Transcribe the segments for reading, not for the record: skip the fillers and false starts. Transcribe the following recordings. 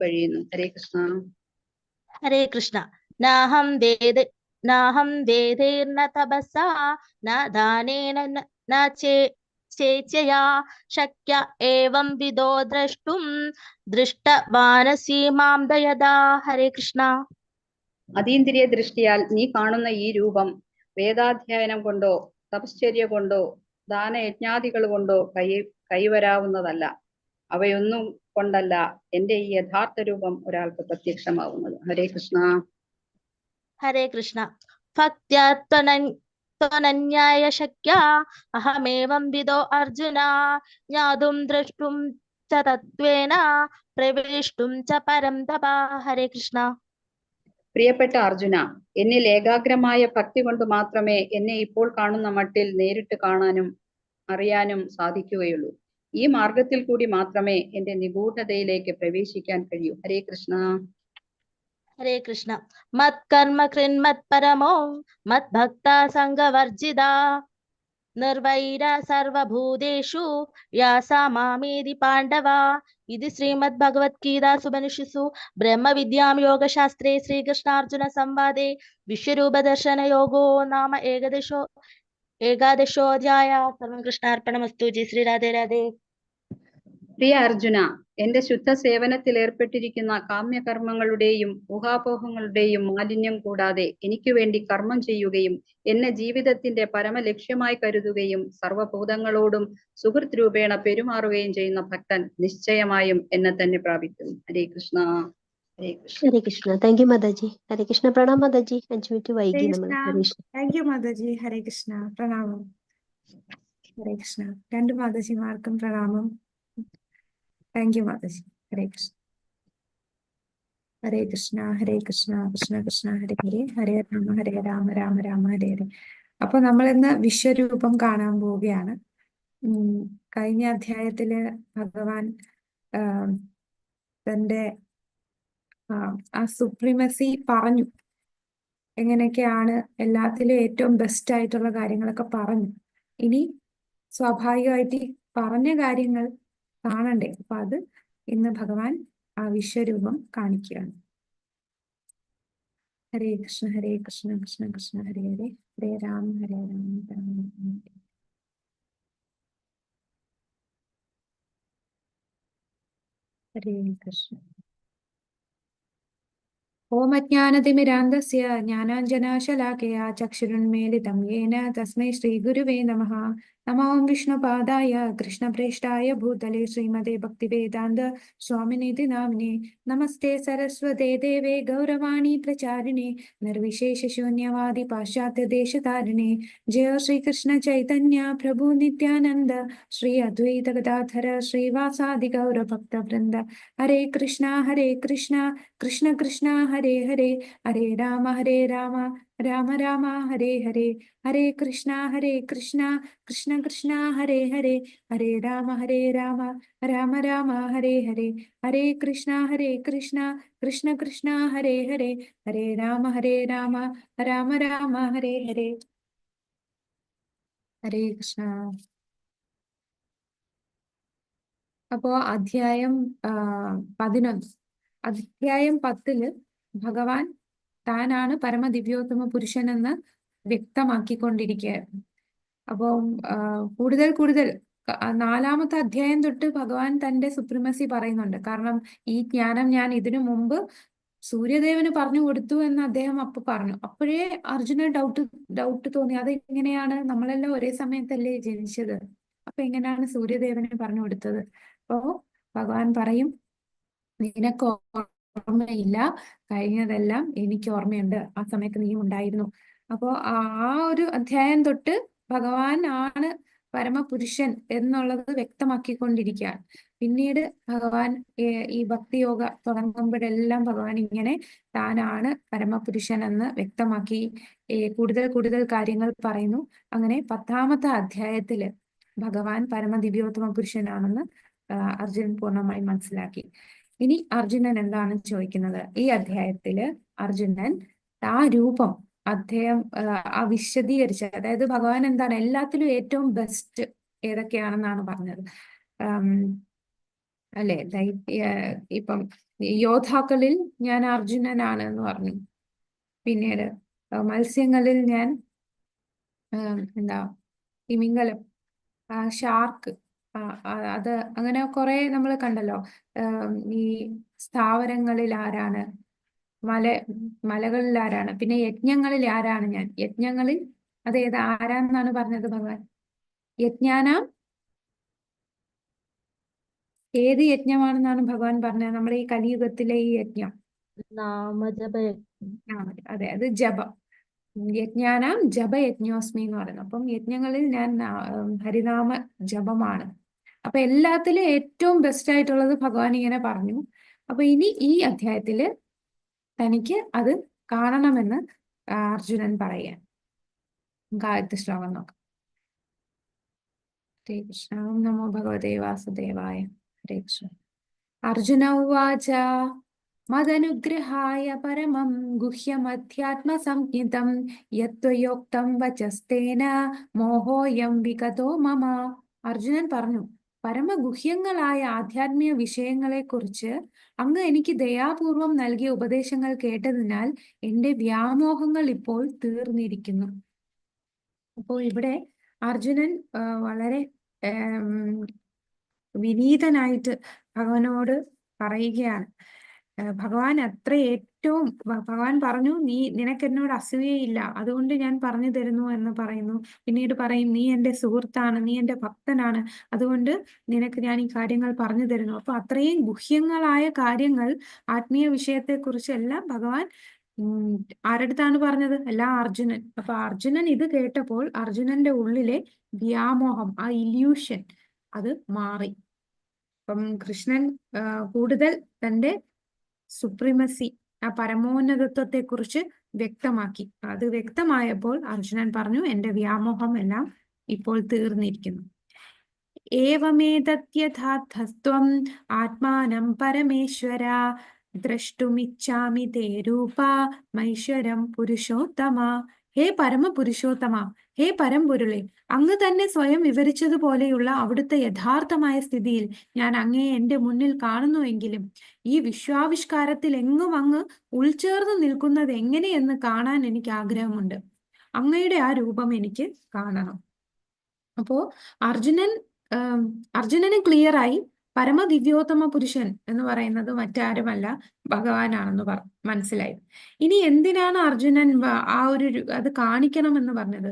കഴിയുന്നു. ഹരേ കൃഷ്ണ. ഹരേ കൃഷ്ണ. നാഹം വേദ നാഹം വേദൈർന തപസാ ന ദാനേന ന ചേച്യയാ ശക്യ ഏവം വിദോ ദ്രഷ്ടും ദൃഷ്ടവാനസി മാം ദയദാ. ഹരേ കൃഷ്ണ. അതീന്ദ്രിയ ദൃഷ്ടിയാൽ നീ കാണുന്ന ഈ രൂപം വേദാധ്യയനം കൊണ്ടോ തപശ്ചര്യ കൊണ്ടോ ദാനയജ്ഞാദികൾ കൊണ്ടോ കൈവരാവുന്നതല്ല. അവയൊന്നും കൊണ്ടല്ല എന്റെ ഈ യഥാർത്ഥ രൂപം ഒരാൾക്ക് പ്രത്യക്ഷമാവുന്നത്. ഹരേ കൃഷ്ണ. ഹരേ കൃഷ്ണ. ഭക്ത്യാ ത്വനന്യായ ശക്യ അഹമേവം വിദോ അർജുന ജ്ഞാതും ദ്രഷ്ടും ച തത്വേന പ്രവേഷ്ടും ച പരം തപ. ഹരേ കൃഷ്ണ. പ്രിയപ്പെട്ട അർജുന, എന്നിൽ ഏകാഗ്രമായ ഭക്തി കൊണ്ട് മാത്രമേ എന്നെ ഇപ്പോൾ കാണുന്ന മട്ടിൽ നേരിട്ട് കാണാനും അറിയാനും സാധിക്കുകയുള്ളൂ. ഈ മാർഗത്തിൽ കൂടി മാത്രമേ എന്റെ നിഗൂഢതയിലേക്ക് പ്രവേശിക്കാൻ കഴിയൂ. ഹരേ കൃഷ്ണ. ഹരേ കൃഷ്ണ. മത്കർമ്മ കൃന്മത് പരമോ മദ്ഭക്ത സംഗവർജിത നിർവൈര സർവഭൂതേഷു യാസാ മാമേതി പാണ്ഡവ. ഇത് ശ്രീമദ് ഭഗവത്ഗീതാസു ഉപനിഷത്സു ബ്രഹ്മവിദ്യാം യോഗശാസ്ത്രേ ശ്രീകൃഷ്ണാർജുന സംവാദേ വിശ്വരൂപദർശന യോഗോ നാമ ഏകാദശോധ്യായ. സർവം കൃഷ്ണാർപ്പണമസ്തു. ജയ ശ്രീ രാധേ രാധേ. പ്രിയ അർജുന, എന്റെ ശുദ്ധ സേവനത്തിൽ ഏർപ്പെട്ടിരിക്കുന്ന കാമ്യകർമ്മങ്ങളുടെയും ഊഹാപോഹങ്ങളുടെയും മാലിന്യം കൂടാതെ എനിക്ക് വേണ്ടി കർമ്മം ചെയ്യുകയും എന്നെ ജീവിതത്തിന്റെ പരമലക്ഷ്യമായി കരുതുകയും സർവഭൂതങ്ങളോടും സുഹൃത് രൂപേണ പെരുമാറുകയും ചെയ്യുന്ന ഭക്തൻ നിശ്ചയമായും എന്നെ തന്നെ പ്രാപിക്കുന്നു. ഹരേ കൃഷ്ണ. ഹരേ കൃഷ്ണ. ഹരേ Krishna. Thank you Mataji. Hare Krishna. Pranam Mataji. 5 minute ഹരേ വൈകി നമ്മൾ. കൃഷ്ണ. ഹരേ Krishna. Thank you Mataji. Hare Krishna. പ്രണാമം. ഹരേ കൃഷ്ണ. രണ്ട് മാതാജിമാർക്കും പ്രണാമം. Thank you Mataji. Hare Krishna. Hare Krishna Hare Krishna Krishna Krishna Hare ഹരേ ഹരേ രാമ ഹരേ രാമ രാമ രാമ ഹരേ ഹരേ. അപ്പൊ നമ്മൾ ഇന്ന് വിശ്വരൂപം കാണാൻ പോവുകയാണ്. കഴിഞ്ഞ അധ്യായത്തില് ഭഗവാൻ തന്റെ ആ സുപ്രീമസി പറഞ്ഞു, എങ്ങനെയൊക്കെയാണ് എല്ലാത്തിലും ഏറ്റവും ബെസ്റ്റ് ആയിട്ടുള്ള കാര്യങ്ങളൊക്കെ പറഞ്ഞു. ഇനി സ്വാഭാവികമായിട്ട് ഈ പറഞ്ഞ കാര്യങ്ങൾ കാണണ്ടേ? അപ്പൊ അത് ഇന്ന് ഭഗവാൻ ആ വിശ്വരൂപം കാണിക്കുകയാണ്. ഹരേ കൃഷ്ണ ഹരേ കൃഷ്ണ കൃഷ്ണ കൃഷ്ണ ഹരേ ഹരേ ഹരേ രാമ ഹരേ രാമ രാമ രാമ ഹരേ. ഹരേ കൃഷ്ണ. ഓം അജ്ഞാനതിമിരാന്ധസ്യ ജ്ഞാനാഞ്ജനശലാകയാ ചക്ഷുരുന്മീലിതം യേന തസ്മൈ ശ്രീഗുരുവേ നമഃ. നമോ ഓം വിഷ്ണുപാദായ കൃഷ്ണപ്രേഷ്ഠായ ഭൂതലേ ശ്രീമതേ ഭക്തിവേദാന്ത സ്വാമിനേതി നാമിനെ. നമസ്തേ സരസ്വതേ ദേവേ ഗൗരവാണി പ്രചാരിണേ നിർവിശേഷ ശൂന്യവാദി പാശ്ചാത്യ ദേശതാരിണേ. ജയ ശ്രീകൃഷ്ണ ചൈതന്യ പ്രഭു നിത്യാനന്ദ ശ്രീ അദ്വൈത ഗദാധര ശ്രീവാസാദി ഗൗരഭക്തവൃന്ദ. ഹരേ കൃഷ്ണ ഹരേ കൃഷ്ണ കൃഷ്ണ കൃഷ്ണ ഹരേ ഹരേ ഹരേ രാമ ഹരേ രാമ രാമ രാമ ഹരേ ഹരേ ഹരേ കൃഷ്ണ ഹരേ കൃഷ്ണ കൃഷ്ണ കൃഷ്ണ ഹരേ ഹരേ ഹരേ രാമ ഹരേ രാമ രാമ രാമ ഹരേ ഹരേ ഹരേ കൃഷ്ണ ഹരേ കൃഷ്ണ കൃഷ്ണ കൃഷ്ണ ഹരേ ഹരേ ഹരേ രാമ ഹരേ രാമ രാമ രാമ ഹരേ ഹരേ. ഹരേ കൃഷ്ണ. അപ്പോ അധ്യായം 11, അധ്യായം 10-ല് ഭഗവാൻ താനാണ് പരമദിവ്യോത്തമ പുരുഷൻ എന്ന് വ്യക്തമാക്കിക്കൊണ്ടിരിക്കുകയായിരുന്നു. അപ്പം കൂടുതൽ കൂടുതൽ 4-ാമത്തെ അധ്യായം തൊട്ട് ഭഗവാൻ തന്റെ സുപ്രീമസി പറയുന്നുണ്ട്. കാരണം ഈ ജ്ഞാനം ഞാൻ ഇതിനു മുമ്പ് സൂര്യദേവന് പറഞ്ഞു കൊടുത്തു എന്ന് അദ്ദേഹം അപ്പൊ പറഞ്ഞു. അപ്പോഴേ അർജുന ഡൗട്ട് ഡൗട്ട് തോന്നി, അതെങ്ങനെയാണ്, നമ്മളെല്ലാം ഒരേ സമയത്തല്ലേ ജനിച്ചത്, അപ്പൊ എങ്ങനെയാണ് സൂര്യദേവന് പറഞ്ഞു കൊടുത്തത്? അപ്പോ ഭഗവാൻ പറയും, നിനക്ക് ഓർമ്മയില്ല, കഴിഞ്ഞതെല്ലാം എനിക്ക് ഓർമ്മയുണ്ട്, ആ സമയത്ത് നീയും ഉണ്ടായിരുന്നു. അപ്പോ ആ ഒരു അധ്യായം തൊട്ട് ഭഗവാൻ ആണ് പരമപുരുഷൻ എന്നുള്ളത് വ്യക്തമാക്കിക്കൊണ്ടിരിക്കുകയാണ്. പിന്നീട് ഭഗവാൻ ഈ ഭക്തിയോഗ തുടങ്ങുമ്പോഴെല്ലാം ഭഗവാൻ ഇങ്ങനെ താനാണ് പരമപുരുഷൻ എന്ന് വ്യക്തമാക്കി കൂടുതൽ കൂടുതൽ കാര്യങ്ങൾ പറയുന്നു. അങ്ങനെ 10-ാമത്തെ അധ്യായത്തില് ഭഗവാൻ പരമദിവ്യോത്തമ പുരുഷനാണെന്ന് അർജുനൻ പൂർണ്ണമായി മനസ്സിലാക്കി. ഇനി അർജുനൻ എന്താണ് ചോദിക്കുന്നത്? ഈ അധ്യായത്തില് അർജുനൻ ആ രൂപം അദ്ദേഹം ആ വിശദീകരിച്ച, അതായത് ഭഗവാൻ എന്താണ് എല്ലാത്തിലും ഏറ്റവും ബെസ്റ്റ് ഏതൊക്കെയാണെന്നാണ് പറഞ്ഞത്. അല്ലെ? ഇപ്പം യോദ്ധാക്കളിൽ ഞാൻ അർജുനനാണ് എന്ന് പറഞ്ഞു. പിന്നീട് മത്സ്യങ്ങളിൽ ഞാൻ എന്താ തിമിംഗലം, ഷാർക്ക്, അത് അങ്ങനെ കുറെ നമ്മൾ കണ്ടല്ലോ. ഈ സ്ഥാവരങ്ങളിൽ ആരാണ്, മല മലകളിൽ ആരാണ്, പിന്നെ യജ്ഞങ്ങളിൽ ആരാണ് ഞാൻ, യജ്ഞങ്ങളിൽ അത് ഏത് ആരാന്നാണ് പറഞ്ഞത് ഭഗവാൻ? യജ്ഞാനാം ഏത് യജ്ഞമാണെന്നാണ് ഭഗവാൻ പറഞ്ഞത്? നമ്മുടെ ഈ കലിയുഗത്തിലെ ഈ യജ്ഞം നാമജപ. അതെ, അത് ജപം. യജ്ഞാനാം ജപയജ്ഞോസ്മി എന്ന് പറയുന്നത്. അപ്പം യജ്ഞങ്ങളിൽ ഞാൻ ഹരിനാമ ജപമാണ്. അപ്പൊ എല്ലാത്തിലും ഏറ്റവും ബെസ്റ്റ് ആയിട്ടുള്ളത് ഭഗവാൻ ഇങ്ങനെ പറഞ്ഞു. അപ്പൊ ഇനി ഈ അധ്യായത്തില് തനിക്ക് അത് കാണണമെന്ന് അർജുനൻ പറയാ. ആദ്യത്തെ ശ്ലോകം നോക്കാം. ഹരേ കൃഷ്ണ. ഓം നമോ ഭഗവതേ വാസുദേവായ. ഹരേ കൃഷ്ണ. അർജുന ഉവാച മദനുഗ്രഹായ പരമം ഗുഹ്യമധ്യാത്മസംജ്ഞിതം യത്വയോക്തം വചസ്തേന മോഹോയം വിഗതോ മമ. അർജുനൻ പറഞ്ഞു, പരമഗുഹ്യങ്ങളായ ആധ്യാത്മിക വിഷയങ്ങളെക്കുറിച്ച് അങ്ങ് എനിക്ക് ദയാപൂർവം നൽകിയ ഉപദേശങ്ങൾ കേട്ടതിനാൽ എന്റെ വ്യാമോഹങ്ങൾ ഇപ്പോൾ തീർന്നിരിക്കുന്നു. അപ്പോൾ ഇവിടെ അർജുനൻ വളരെ വിനീതനായിട്ട് ഭഗവാനോട് പറയുകയാണ്. ഭഗവാൻ അത്ര ഏറ്റവും ഭഗവാൻ പറഞ്ഞു, നിനക്ക് എന്നോട് അസൂയയില്ല, അതുകൊണ്ട് ഞാൻ പറഞ്ഞു തരുന്നു എന്ന് പറയുന്നു. പിന്നീട് പറയും, നീ എന്റെ സുഹൃത്താണ്, നീ എന്റെ ഭക്തനാണ്, അതുകൊണ്ട് നിനക്ക് ഞാൻ ഈ കാര്യങ്ങൾ പറഞ്ഞു തരുന്നു. അപ്പൊ അത്രയും ഗുഹ്യങ്ങളായ കാര്യങ്ങൾ ആത്മീയ വിഷയത്തെ കുറിച്ചെല്ലാം ഭഗവാൻ ആരടുത്താണ് പറഞ്ഞത്? അല്ല, അർജുനൻ. അപ്പൊ അർജുനൻ ഇത് കേട്ടപ്പോൾ അർജുനന്റെ ഉള്ളിലെ വ്യാമോഹം, ആ ഇല്യൂഷൻ അത് മാറി. അപ്പം കൃഷ്ണൻ കൂടുതൽ തന്റെ സുപ്രീമസി, ആ പരമോന്നതത്വത്തെ കുറിച്ച് വ്യക്തമാക്കി. അത് വ്യക്തമായപ്പോൾ അർജുനൻ പറഞ്ഞു, എന്റെ വ്യാമോഹം എല്ലാം ഇപ്പോൾ തീർന്നിരിക്കുന്നു. ഏവമേതദ്യഥാർത്ഥത്വം ആത്മാനം പരമേശ്വര ദ്രഷ്ടുമിച്ഛാമി തേ രൂപമൈശ്വരം പുരുഷോത്തമ. ഹേ പരമപുരുഷോത്തമ, ഹേ പരമ്പൊരുളെ, അങ്ങ് തന്നെ സ്വയം വിവരിച്ചതുപോലെയുള്ള അവിടുത്തെ യഥാർത്ഥമായ സ്ഥിതിയിൽ ഞാൻ അങ്ങയെ എന്റെ മുന്നിൽ കാണുന്നുവെങ്കിലും ഈ വിശ്വാവിഷ്കാരത്തിൽ എങ്ങും അങ്ങ് ഉൾച്ചേർന്ന് നിൽക്കുന്നത് എങ്ങനെയെന്ന് കാണാൻ എനിക്ക് ആഗ്രഹമുണ്ട്. അങ്ങയുടെ ആ രൂപം എനിക്ക് കാണണം. അപ്പോ അർജുനന് ക്ലിയർ ആയി പരമദിവ്യോത്തമ പുരുഷൻ എന്ന് പറയുന്നത് മറ്റാരുമല്ല ഭഗവാനാണെന്ന് മനസ്സിലായി. ഇനി എന്തിനാണ് അർജുനൻ ആ ഒരു അത് കാണിക്കണം എന്ന് പറഞ്ഞത്?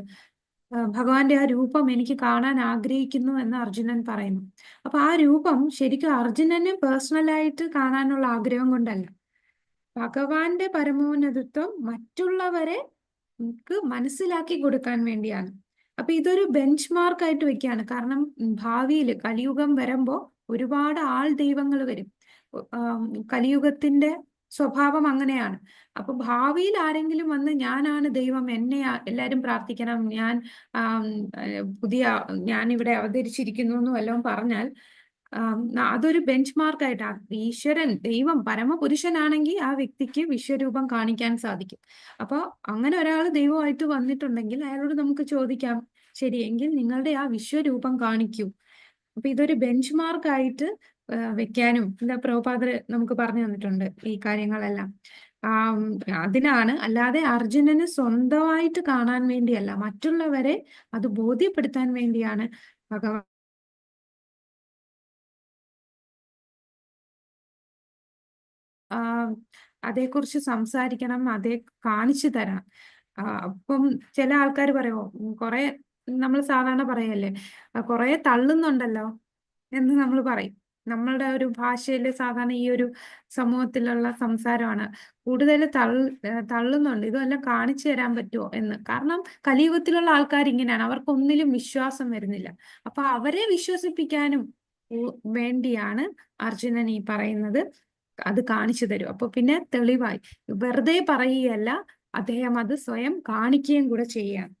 ഭഗവാന്റെ ആ രൂപം എനിക്ക് കാണാൻ ആഗ്രഹിക്കുന്നു എന്ന് അർജുനൻ പറയുന്നു. അപ്പൊ ആ രൂപം ശരിക്കും അർജുനന് പേഴ്സണലായിട്ട് കാണാനുള്ള ആഗ്രഹം കൊണ്ടല്ല, ഭഗവാന്റെ പരമോന്നതത്വം മറ്റുള്ളവരെ മനസ്സിലാക്കി കൊടുക്കാൻ വേണ്ടിയാണ്. അപ്പൊ ഇതൊരു ബെഞ്ച് മാർക്ക് ആയിട്ട് വെക്കുകയാണ്. കാരണം ഭാവിയിൽ കലിയുഗം വരുമ്പോ ഒരുപാട് ആൾ ദൈവങ്ങൾ വരും. കലിയുഗത്തിന്റെ സ്വഭാവം അങ്ങനെയാണ്. അപ്പൊ ഭാവിയിൽ ആരെങ്കിലും വന്ന് ഞാനാണ് ദൈവം, എന്നെ എല്ലാരും പ്രാർത്ഥിക്കണം, ഞാൻ പുതിയ ഞാൻ ഇവിടെ അവതരിച്ചിരിക്കുന്നു എന്ന് വല്ലതും പറഞ്ഞാൽ അതൊരു ബെഞ്ച് മാർക്കായിട്ട് ഈശ്വരൻ ദൈവം പരമപുരുഷനാണെങ്കിൽ ആ വ്യക്തിക്ക് വിശ്വരൂപം കാണിക്കാൻ സാധിക്കും. അപ്പൊ അങ്ങനെ ഒരാൾ ദൈവമായിട്ട് വന്നിട്ടുണ്ടെങ്കിൽ അയാളോട് നമുക്ക് ചോദിക്കാം, ശരിയെങ്കിൽ നിങ്ങളുടെ ആ വിശ്വരൂപം കാണിക്കൂ. അപ്പൊ ഇതൊരു ബെഞ്ച് മാർക്കായിട്ട് വെക്കാനും എന്താ പ്രഭുപാദർ നമുക്ക് പറഞ്ഞു തന്നിട്ടുണ്ട് ഈ കാര്യങ്ങളെല്ലാം. അതിനാണ്, അല്ലാതെ അർജുനന് സ്വന്തമായിട്ട് കാണാൻ വേണ്ടിയല്ല, മറ്റുള്ളവരെ അത് ബോധ്യപ്പെടുത്താൻ വേണ്ടിയാണ് ഭഗവാൻ അതേക്കുറിച്ച് സംസാരിക്കണം, അതേ കാണിച്ചു തരണം. അപ്പം ചില ആൾക്കാർ പറയുമോ, കുറെ നമ്മൾ സാധാരണ പറയല്ലേ, കുറെ തള്ളുന്നുണ്ടല്ലോ എന്ന് നമ്മൾ പറയും. നമ്മളുടെ ഒരു ഭാഷയിൽ സാധാരണ ഈ ഒരു സമൂഹത്തിലുള്ള സംസാരമാണ് കൂടുതൽ തള്ളുന്നുണ്ട്, ഇതെല്ലാം കാണിച്ചു തരാൻ പറ്റുമോ എന്ന്. കാരണം കലിയുഗത്തിലുള്ള ആൾക്കാർ ഇങ്ങനെയാണ്, അവർക്കൊന്നിലും വിശ്വാസം വരുന്നില്ല. അപ്പൊ അവരെ വിശ്വസിപ്പിക്കാനും വേണ്ടിയാണ് അർജുനൻ ഈ പറയുന്നത്, അത് കാണിച്ചു തരും. അപ്പൊ പിന്നെ തെളിവായി, വെറുതെ പറയുകയല്ല, അദ്ദേഹം അത് സ്വയം കാണിക്കുകയും കൂടെ ചെയ്യാണ്.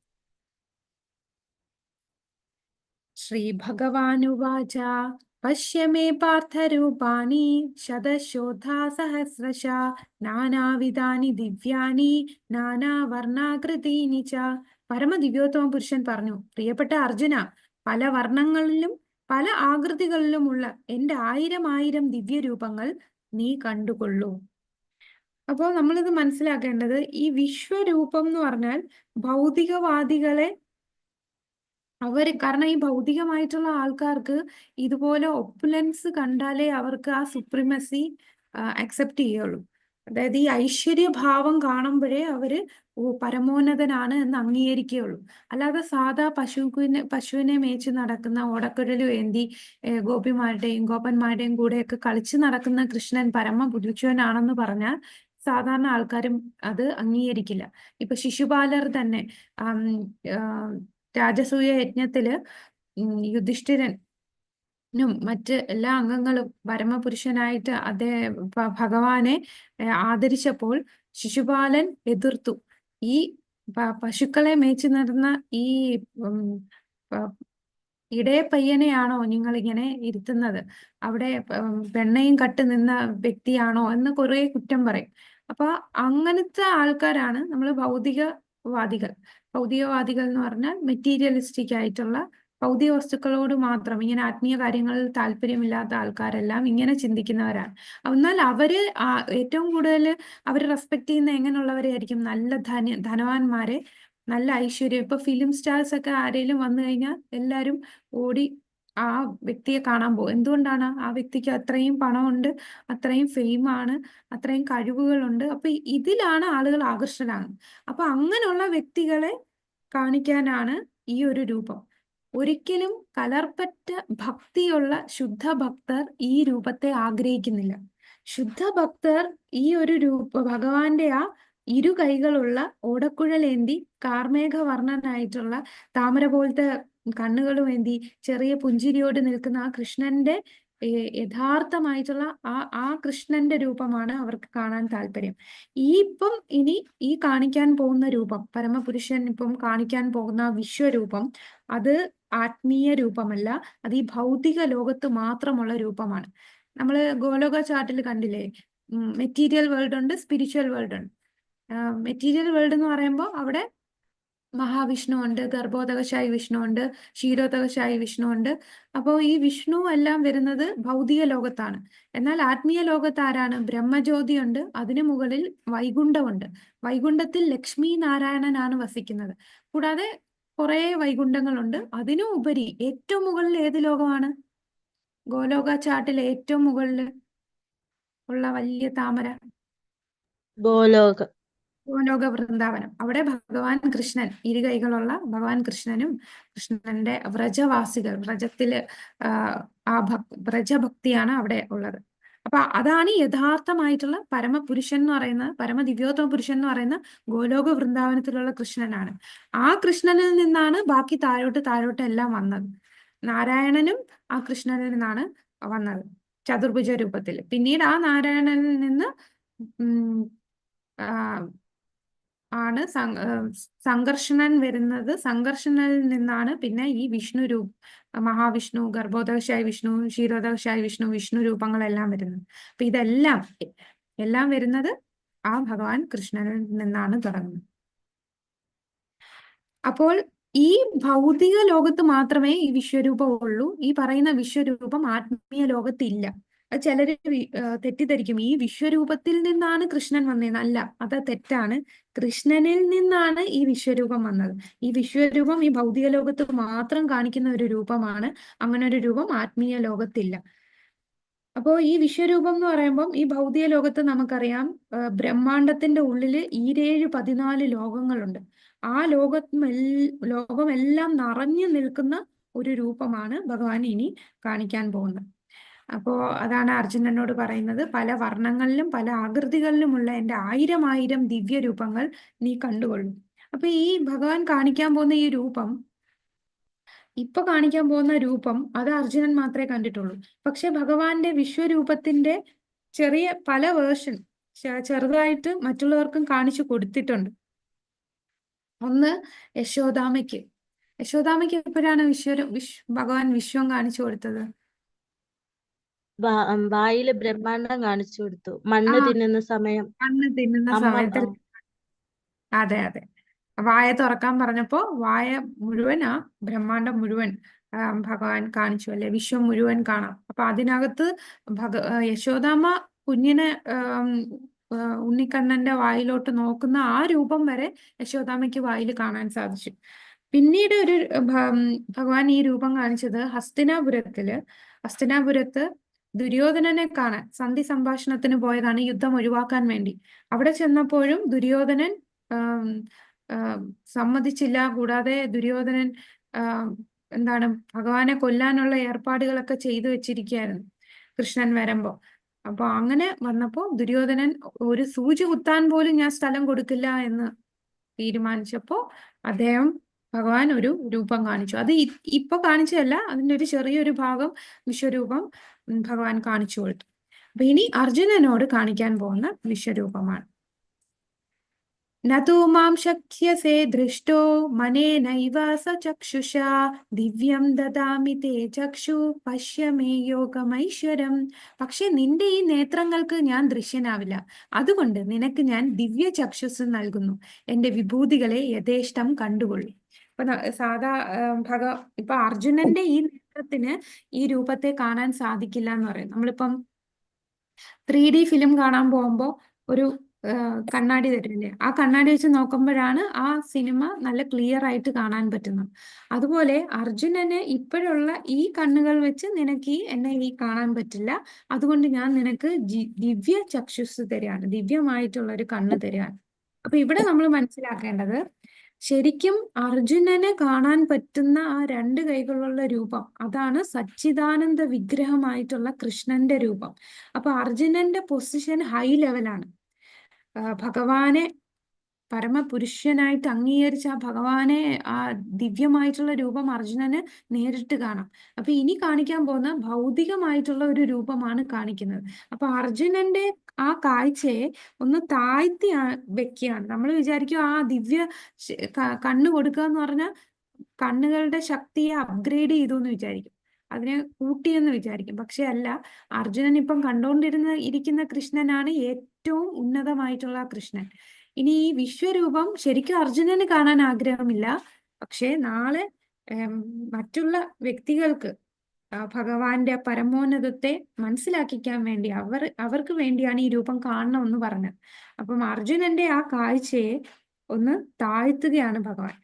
ശ്രീ ഭഗവാനുവാച പശ്യ മേ പാർത്ഥരൂപാണി ശതശോധാ സഹസ്രശ നാനാവിധാനി ദിവ്യാനി നാനാവർണാകൃതീനി ച. പരമദിവ്യോത്തമ പുരുഷൻ പറഞ്ഞു, പ്രിയപ്പെട്ട അർജുന, പല വർണ്ണങ്ങളിലും പല ആകൃതികളിലുമുള്ള എന്റെ ആയിരം ആയിരം ദിവ്യരൂപങ്ങൾ നീ കണ്ടുകൊള്ളൂ. അപ്പോൾ നമ്മളിത് മനസ്സിലാക്കേണ്ടത്, ഈ വിശ്വരൂപം എന്ന് പറഞ്ഞാൽ ഭൗതികവാദികളെ അവര്, കാരണം ഈ ഭൗതികമായിട്ടുള്ള ആൾക്കാർക്ക് ഇതുപോലെ ഒപ്പുലൻസ് കണ്ടാലേ അവർക്ക് ആ സുപ്രീമസി അക്സെപ്റ്റ് ചെയ്യുള്ളൂ. അതായത് ഈ ഐശ്വര്യഭാവം കാണുമ്പോഴേ അവര് ഓ പരമോന്നതനാണ് എന്ന് അംഗീകരിക്കുകയുള്ളൂ. അല്ലാതെ സാധാ പശുവിനെ മേച്ച് നടക്കുന്ന ഓടക്കുഴലും ഏന്തി ഗോപിമാരുടെയും ഗോപന്മാരുടെയും കൂടെയൊക്കെ കളിച്ചു നടക്കുന്ന കൃഷ്ണൻ പരമപുരുഷനാണെന്ന് പറഞ്ഞാൽ സാധാരണ ആൾക്കാരും അത് അംഗീകരിക്കില്ല. ഇപ്പൊ ശിശുപാലർ തന്നെ രാജസൂയ യജ്ഞത്തില് യുധിഷ്ഠിരനും മറ്റ് എല്ലാ അംഗങ്ങളും പരമപുരുഷനായിട്ട് ഭഗവാനെ ആദരിച്ചപ്പോൾ ശിശുപാലൻ എതിർത്തു. ഈ പശുക്കളെ മേച്ചു നടന്ന ഈ ഇടയ പയ്യനെയാണോ നിങ്ങൾ ഇങ്ങനെ ഇരുത്തുന്നത്, അവിടെ വെണ്ണയും കട്ട് നിന്ന വ്യക്തിയാണോ എന്ന് കുറെ കുറ്റം പറയും. അപ്പൊ അങ്ങനത്തെ ആൾക്കാരാണ് നമ്മൾ ഭൗതികവാദികൾ. ഭൗതികവാദികൾ എന്ന് പറഞ്ഞാൽ മെറ്റീരിയലിസ്റ്റിക് ആയിട്ടുള്ള ഭൗതിക വസ്തുക്കളോട് മാത്രം ഇങ്ങനെ ആത്മീയ കാര്യങ്ങളിൽ താല്പര്യമില്ലാത്ത ആൾക്കാരെല്ലാം ഇങ്ങനെ ചിന്തിക്കുന്നവരാണ്. എന്നാൽ അവര് ഏറ്റവും കൂടുതൽ അവർ റെസ്പെക്ട് ചെയ്യുന്ന എങ്ങനെയുള്ളവരെ ആയിരിക്കും? നല്ല ധനവാന്മാരെ, നല്ല ഐശ്വര്യം. ഇപ്പൊ ഫിലിം സ്റ്റാർസ് ഒക്കെ ആരേലും വന്നു കഴിഞ്ഞാൽ എല്ലാരും ഓടി ആ വ്യക്തിയെ കാണാൻ പോകും. എന്തുകൊണ്ടാണ്? ആ വ്യക്തിക്ക് അത്രയും പണമുണ്ട്, അത്രയും ഫെയിം ആണ്, അത്രയും കഴിവുകളുണ്ട്. അപ്പൊ ഇതിലാണ് ആളുകൾ ആകർഷകരാകുന്നത്. അപ്പൊ അങ്ങനെയുള്ള വ്യക്തികളെ കാണിക്കാനാണ് ഈ ഒരു രൂപം. ഒരിക്കലും കലർപ്പറ്റ ഭക്തിയുള്ള ശുദ്ധ ഭക്തർ ഈ രൂപത്തെ ആഗ്രഹിക്കുന്നില്ല. ശുദ്ധ ഭക്തർ ഈ ഒരു രൂപ, ഭഗവാന്റെ ആ ഇരു കൈകളുള്ള ഓടക്കുഴലേന്തി കാർമേഘവർണ്ണനായിട്ടുള്ള താമര പോലത്തെ കണ്ണുകളും ഏന്തി ചെറിയ പുഞ്ചിരിയോട് നിൽക്കുന്ന ആ കൃഷ്ണന്റെ യഥാർത്ഥമായിട്ടുള്ള ആ ആ കൃഷ്ണന്റെ രൂപമാണ് അവർക്ക് കാണാൻ താല്പര്യം. ഈ ഇപ്പം ഇനി ഈ കാണിക്കാൻ പോകുന്ന രൂപം, പരമപുരുഷൻ ഇപ്പം കാണിക്കാൻ പോകുന്ന വിശ്വരൂപം, അത് ആത്മീയ രൂപമല്ല, അത് ഈ ഭൗതിക ലോകത്ത് മാത്രമുള്ള രൂപമാണ്. നമ്മള് ഗോലോക ചാർട്ടിൽ കണ്ടില്ലേ, മെറ്റീരിയൽ വേൾഡ് ഉണ്ട്, സ്പിരിച്വൽ വേൾഡ് ഉണ്ട്. മെറ്റീരിയൽ വേൾഡ് എന്ന് പറയുമ്പോൾ അവിടെ മഹാവിഷ്ണു ഉണ്ട്, ഗർഭോദകശായി വിഷ്ണു ഉണ്ട്, ക്ഷീരോദകശായി വിഷ്ണു ഉണ്ട്. അപ്പോൾ ഈ വിഷ്ണു എല്ലാം വരുന്നത് ഭൗതിക ലോകത്താണ്. എന്നാൽ ആത്മീയ ലോകത്ത് ആരാണ്? ബ്രഹ്മജ്യോതി ഉണ്ട്, അതിനു മുകളിൽ വൈകുണ്ഠമുണ്ട്. വൈകുണ്ഠത്തിൽ ലക്ഷ്മി നാരായണനാണ് വസിക്കുന്നത്. കൂടാതെ കുറെ വൈകുണ്ഠങ്ങളുണ്ട്. അതിനും ഉപരി ഏറ്റവും മുകളിൽ ഏത് ലോകമാണ്? ഗോലോക ചാർട്ടിൽ ഏറ്റവും മുകളിൽ ഉള്ള വലിയ താമര, ഗോലോക, ഗോലോക വൃന്ദാവനം. അവിടെ ഭഗവാൻ കൃഷ്ണൻ, ഇരു കൈകളുള്ള ഭഗവാൻ കൃഷ്ണനും കൃഷ്ണന്റെ വ്രജവാസികൾ, വ്രജത്തില് ആ വ്രജഭക്തിയാണ് അവിടെ ഉള്ളത്. അപ്പൊ അതാണ് യഥാർത്ഥമായിട്ടുള്ള പരമപുരുഷൻ എന്ന് പറയുന്ന, പരമദിവ്യോത്തമ പുരുഷൻ എന്ന് പറയുന്ന ഗോലോക വൃന്ദാവനത്തിലുള്ള കൃഷ്ണനാണ്. ആ കൃഷ്ണനിൽ നിന്നാണ് ബാക്കി താഴോട്ട് താഴോട്ട് എല്ലാം വന്നത്. നാരായണനും ആ കൃഷ്ണനിൽ നിന്നാണ് വന്നത് ചതുർഭുജ രൂപത്തിൽ. പിന്നീട് ആ നാരായണനിൽ നിന്ന് ആണ് സംഘർഷണൻ വരുന്നത്. സംഘർഷണനിൽ നിന്നാണ് പിന്നെ ഈ വിഷ്ണു മഹാവിഷ്ണു, ഗർഭോദകശായി വിഷ്ണു, ക്ഷീരോദകശായി വിഷ്ണു, വിഷ്ണു രൂപങ്ങളെല്ലാം വരുന്നത്. അപ്പൊ ഇതെല്ലാം എല്ലാം വരുന്നത് ആ ഭഗവാൻ കൃഷ്ണനിൽ നിന്നാണ് തുടങ്ങുന്നത്. അപ്പോൾ ഈ ഭൗതിക ലോകത്ത് മാത്രമേ ഈ വിശ്വരൂപം ഉള്ളൂ. ഈ പറയുന്ന വിശ്വരൂപം ആത്മീയ ലോകത്തില്ല. അത് ചിലര് തെറ്റിദ്ധരിക്കും, ഈ വിശ്വരൂപത്തിൽ നിന്നാണ് കൃഷ്ണൻ വന്നതെന്ന്. അല്ല, അത് തെറ്റാണ്. കൃഷ്ണനിൽ നിന്നാണ് ഈ വിശ്വരൂപം വന്നത്. ഈ വിശ്വരൂപം ഈ ഭൗതിക ലോകത്ത് മാത്രം കാണിക്കുന്ന ഒരു രൂപമാണ്. അങ്ങനെ ഒരു രൂപം ആത്മീയ ലോകത്തില്ല. അപ്പോ ഈ വിശ്വരൂപം എന്ന് പറയുമ്പം ഈ ഭൗതിക ലോകത്ത് നമുക്കറിയാം, ബ്രഹ്മാണ്ടത്തിന്റെ ഉള്ളില് 7 14 ലോകങ്ങളുണ്ട്. ആ ലോകമെല്ലാം നിറഞ്ഞു നിൽക്കുന്ന ഒരു രൂപമാണ് ഭഗവാൻ ഇനി കാണിക്കാൻ പോകുന്നത്. അപ്പോ അതാണ് അർജുനനോട് പറയുന്നത്, പല വർണ്ണങ്ങളിലും പല ആകൃതികളിലുമുള്ള എന്റെ ആയിരം ആയിരം ദിവ്യ രൂപങ്ങൾ നീ കണ്ടുകൊള്ളും. അപ്പൊ ഈ ഭഗവാൻ കാണിക്കാൻ പോകുന്ന ഈ രൂപം, ഇപ്പൊ കാണിക്കാൻ പോകുന്ന രൂപം, അത് അർജുനൻ മാത്രമേ കണ്ടിട്ടുള്ളൂ. പക്ഷെ ഭഗവാന്റെ വിശ്വരൂപത്തിന്റെ ചെറിയ പല വേർഷൻ ചെറുതായിട്ട് മറ്റുള്ളവർക്കും കാണിച്ചു കൊടുത്തിട്ടുണ്ട്. ഒന്ന് യശോദാമയ്ക്ക്. യശോദാമയ്ക്ക് എപ്പോഴാണ് ഭഗവാൻ വിശ്വം കാണിച്ചു കൊടുത്തത്? വായില് ബ്രഹ്മാണ്ടം കാണിച്ചു കൊടുത്തു. മണ്ണ് തിന്നുന്ന സമയം. മണ്ണ് തിന്നുന്ന സമയത്ത്. അതെ അതെ, വായ തുറക്കാൻ പറഞ്ഞപ്പോ വായ മുഴുവൻ, ആ ബ്രഹ്മാണ്ടം മുഴുവൻ ഭഗവാൻ കാണിച്ചു അല്ലെ, വിശ്വം മുഴുവൻ കാണാം. അപ്പൊ അതിനകത്ത് യശോദാമ്മ കുഞ്ഞിനെ ഉണ്ണിക്കണ്ണന്റെ വായിലോട്ട് നോക്കുന്ന ആ രൂപം വരെ യശോദാമ്മയ്ക്ക് വായിൽ കാണാൻ സാധിച്ചു. പിന്നീട് ഒരു ഭഗവാൻ ഈ രൂപം കാണിച്ചത് ഹസ്തിനാപുരത്ത് ദുര്യോധനനെ കാണാൻ സന്ധി സംഭാഷണത്തിന് പോയതാണ്, യുദ്ധം ഒഴിവാക്കാൻ വേണ്ടി. അവിടെ ചെന്നപ്പോഴും ദുര്യോധനൻ സമ്മതിച്ചില്ല. കൂടാതെ ദുര്യോധനൻ എന്താണ് ഭഗവാനെ കൊല്ലാനുള്ള ഏർപ്പാടുകളൊക്കെ ചെയ്തു വെച്ചിരിക്കുകയായിരുന്നു കൃഷ്ണൻ വരുമ്പോ. അപ്പൊ അങ്ങനെ വന്നപ്പോ ദുര്യോധനൻ ഒരു സൂചി കുത്താൻ പോലും ഞാൻ സ്ഥലം കൊടുക്കില്ല എന്ന് തീരുമാനിച്ചപ്പോ അദ്ദേഹം ഭഗവാൻ ഒരു രൂപം കാണിച്ചു. അത് ഇപ്പൊ കാണിച്ചതല്ല, അതിന്റെ ഒരു ചെറിയൊരു ഭാഗം വിശ്വരൂപം ഭഗവാൻ കാണിച്ചു കൊടുത്തു. അപ്പൊ ഇനി അർജുനനോട് കാണിക്കാൻ പോകുന്ന വിശ്വരൂപമാണ്. നതു മാം ശക്യസേ ദൃഷ്ടോ മനേനൈവ സചക്ഷുഷാ ദിവ്യം ദദാമി തേ ചക്ഷു പശ്യ മേ യോഗമൈശ്വരം. പക്ഷെ നിന്റെ ഈ നേത്രങ്ങൾക്ക് ഞാൻ ദൃശ്യനാവില്ല. അതുകൊണ്ട് നിനക്ക് ഞാൻ ദിവ്യ ചക്ഷുസ് നൽകുന്നു. എന്റെ വിഭൂതികളെ യഥേഷ്ടം കണ്ടുകൊള്ളു. ഇപ്പൊ സാധാ ഇപ്പൊ അർജുനന്റെ ഈ നേത്രത്തിന് ഈ രൂപത്തെ കാണാൻ സാധിക്കില്ല എന്ന് പറയും. നമ്മളിപ്പം 3D film കാണാൻ പോകുമ്പോ ഒരു കണ്ണാടി തരില്ലേ, ആ കണ്ണാടി വെച്ച് നോക്കുമ്പോഴാണ് ആ സിനിമ നല്ല ക്ലിയർ ആയിട്ട് കാണാൻ പറ്റുന്നത്. അതുപോലെ അർജുനന് ഇപ്പോഴുള്ള ഈ കണ്ണുകൾ വെച്ച് നിനക്ക് എന്നെ ഈ കാണാൻ പറ്റില്ല. അതുകൊണ്ട് ഞാൻ നിനക്ക് ദിവ്യ ചക്ഷുസ് തരികയാണ്, ദിവ്യമായിട്ടുള്ള ഒരു കണ്ണ് തരികയാണ്. അപ്പൊ ഇവിടെ നമ്മൾ മനസ്സിലാക്കേണ്ടത്, ശരിക്കും അർജുനനെ കാണാൻ പറ്റുന്ന ആ രണ്ട് കൈകളുള്ള രൂപം അതാണ് സച്ചിദാനന്ദ വിഗ്രഹമായിട്ടുള്ള കൃഷ്ണന്റെ രൂപം. അപ്പൊ അർജുനന്റെ പൊസിഷൻ ഹൈ ലെവലാണ്. ഭഗവാനെ പരമപുരുഷനായിട്ട് അംഗീകരിച്ച ആ ഭഗവാനെ, ആ ദിവ്യമായിട്ടുള്ള രൂപം അർജുനന് നേരിട്ട് കാണാം. അപ്പൊ ഇനി കാണിക്കാൻ പോകുന്ന ഭൗതികമായിട്ടുള്ള ഒരു രൂപമാണ് കാണിക്കുന്നത്. അപ്പൊ അർജുനന്റെ ആ കാഴ്ചയെ ഒന്ന് താഴ്ത്തി വെക്കുകയാണ്. നമ്മൾ വിചാരിക്കും ആ ദിവ്യ കണ്ണ് കൊടുക്കുക എന്ന് പറഞ്ഞാൽ കണ്ണുകളുടെ ശക്തിയെ അപ്ഗ്രേഡ് ചെയ്തു എന്ന് വിചാരിക്കും, അതിനെ കൂട്ടിയെന്ന് വിചാരിക്കും. പക്ഷെ അല്ല, അർജുനൻ ഇപ്പം ഇരിക്കുന്ന കൃഷ്ണനാണ് ഏറ്റവും ഉന്നതമായിട്ടുള്ള കൃഷ്ണൻ. ഇനി ഈ വിശ്വരൂപം ശരിക്കും അർജുനന് കാണാൻ ആഗ്രഹമില്ല. പക്ഷെ നാളെ മറ്റുള്ള വ്യക്തികൾക്ക് ഭഗവാന്റെ പരമോന്നതത്തെ മനസ്സിലാക്കിക്കാൻ വേണ്ടി അവർക്ക് വേണ്ടിയാണ് ഈ രൂപം കാണണമെന്ന് പറഞ്ഞത്. അപ്പം അർജുനന്റെ ആ കാഴ്ചയെ ഒന്ന് താഴ്ത്തുകയാണ് ഭഗവാൻ.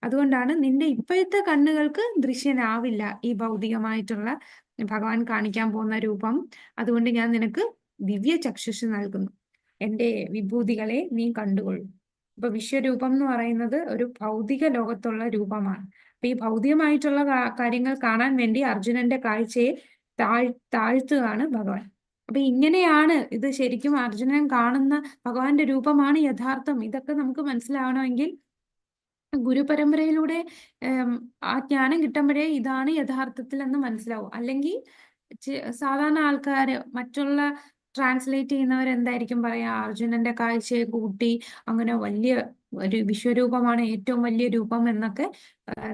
അതുകൊണ്ടാണ് നിന്റെ ഇപ്പോഴത്തെ കണ്ണുകൾക്ക് ദൃശ്യനാവില്ല ഈ ഭൗതികമായിട്ടുള്ള ഭഗവാൻ കാണിക്കാൻ പോകുന്ന രൂപം. അതുകൊണ്ട് ഞാൻ നിനക്ക് ദിവ്യ ചക്ഷുസ് നൽകുന്നു, എന്റെ വിഭൂതികളെ നീ കണ്ടുകൊള്ളും. അപ്പൊ വിശ്വരൂപം എന്ന് പറയുന്നത് ഒരു ഭൗതിക ലോകത്തുള്ള രൂപമാണ്. അപ്പൊ ഈ ഭൗതികമായിട്ടുള്ള കാര്യങ്ങൾ കാണാൻ വേണ്ടി അർജുനന്റെ കാഴ്ചയെ താഴ്ത്തുകയാണ് ഭഗവാൻ. അപ്പൊ ഇങ്ങനെയാണ് ഇത് ശരിക്കും അർജുനൻ കാണുന്ന ഭഗവാന്റെ രൂപമാണ് യഥാർത്ഥം. ഇതൊക്കെ നമുക്ക് മനസ്സിലാവണമെങ്കിൽ ഗുരുപരമ്പരയിലൂടെ ആ ജ്ഞാനം കിട്ടുമ്പോഴേ ഇതാണ് യഥാർത്ഥത്തിൽ എന്ന് മനസ്സിലാവും. അല്ലെങ്കിൽ സാധാരണ ആൾക്കാര് മറ്റുള്ള ട്രാൻസ്ലേറ്റ് ചെയ്യുന്നവർ എന്തായിരിക്കും പറയാ, അർജുനന്റെ കാഴ്ചയെ കൂട്ടി അങ്ങനെ വലിയ ഒരു വിശ്വരൂപമാണ് ഏറ്റവും വലിയ രൂപം എന്നൊക്കെ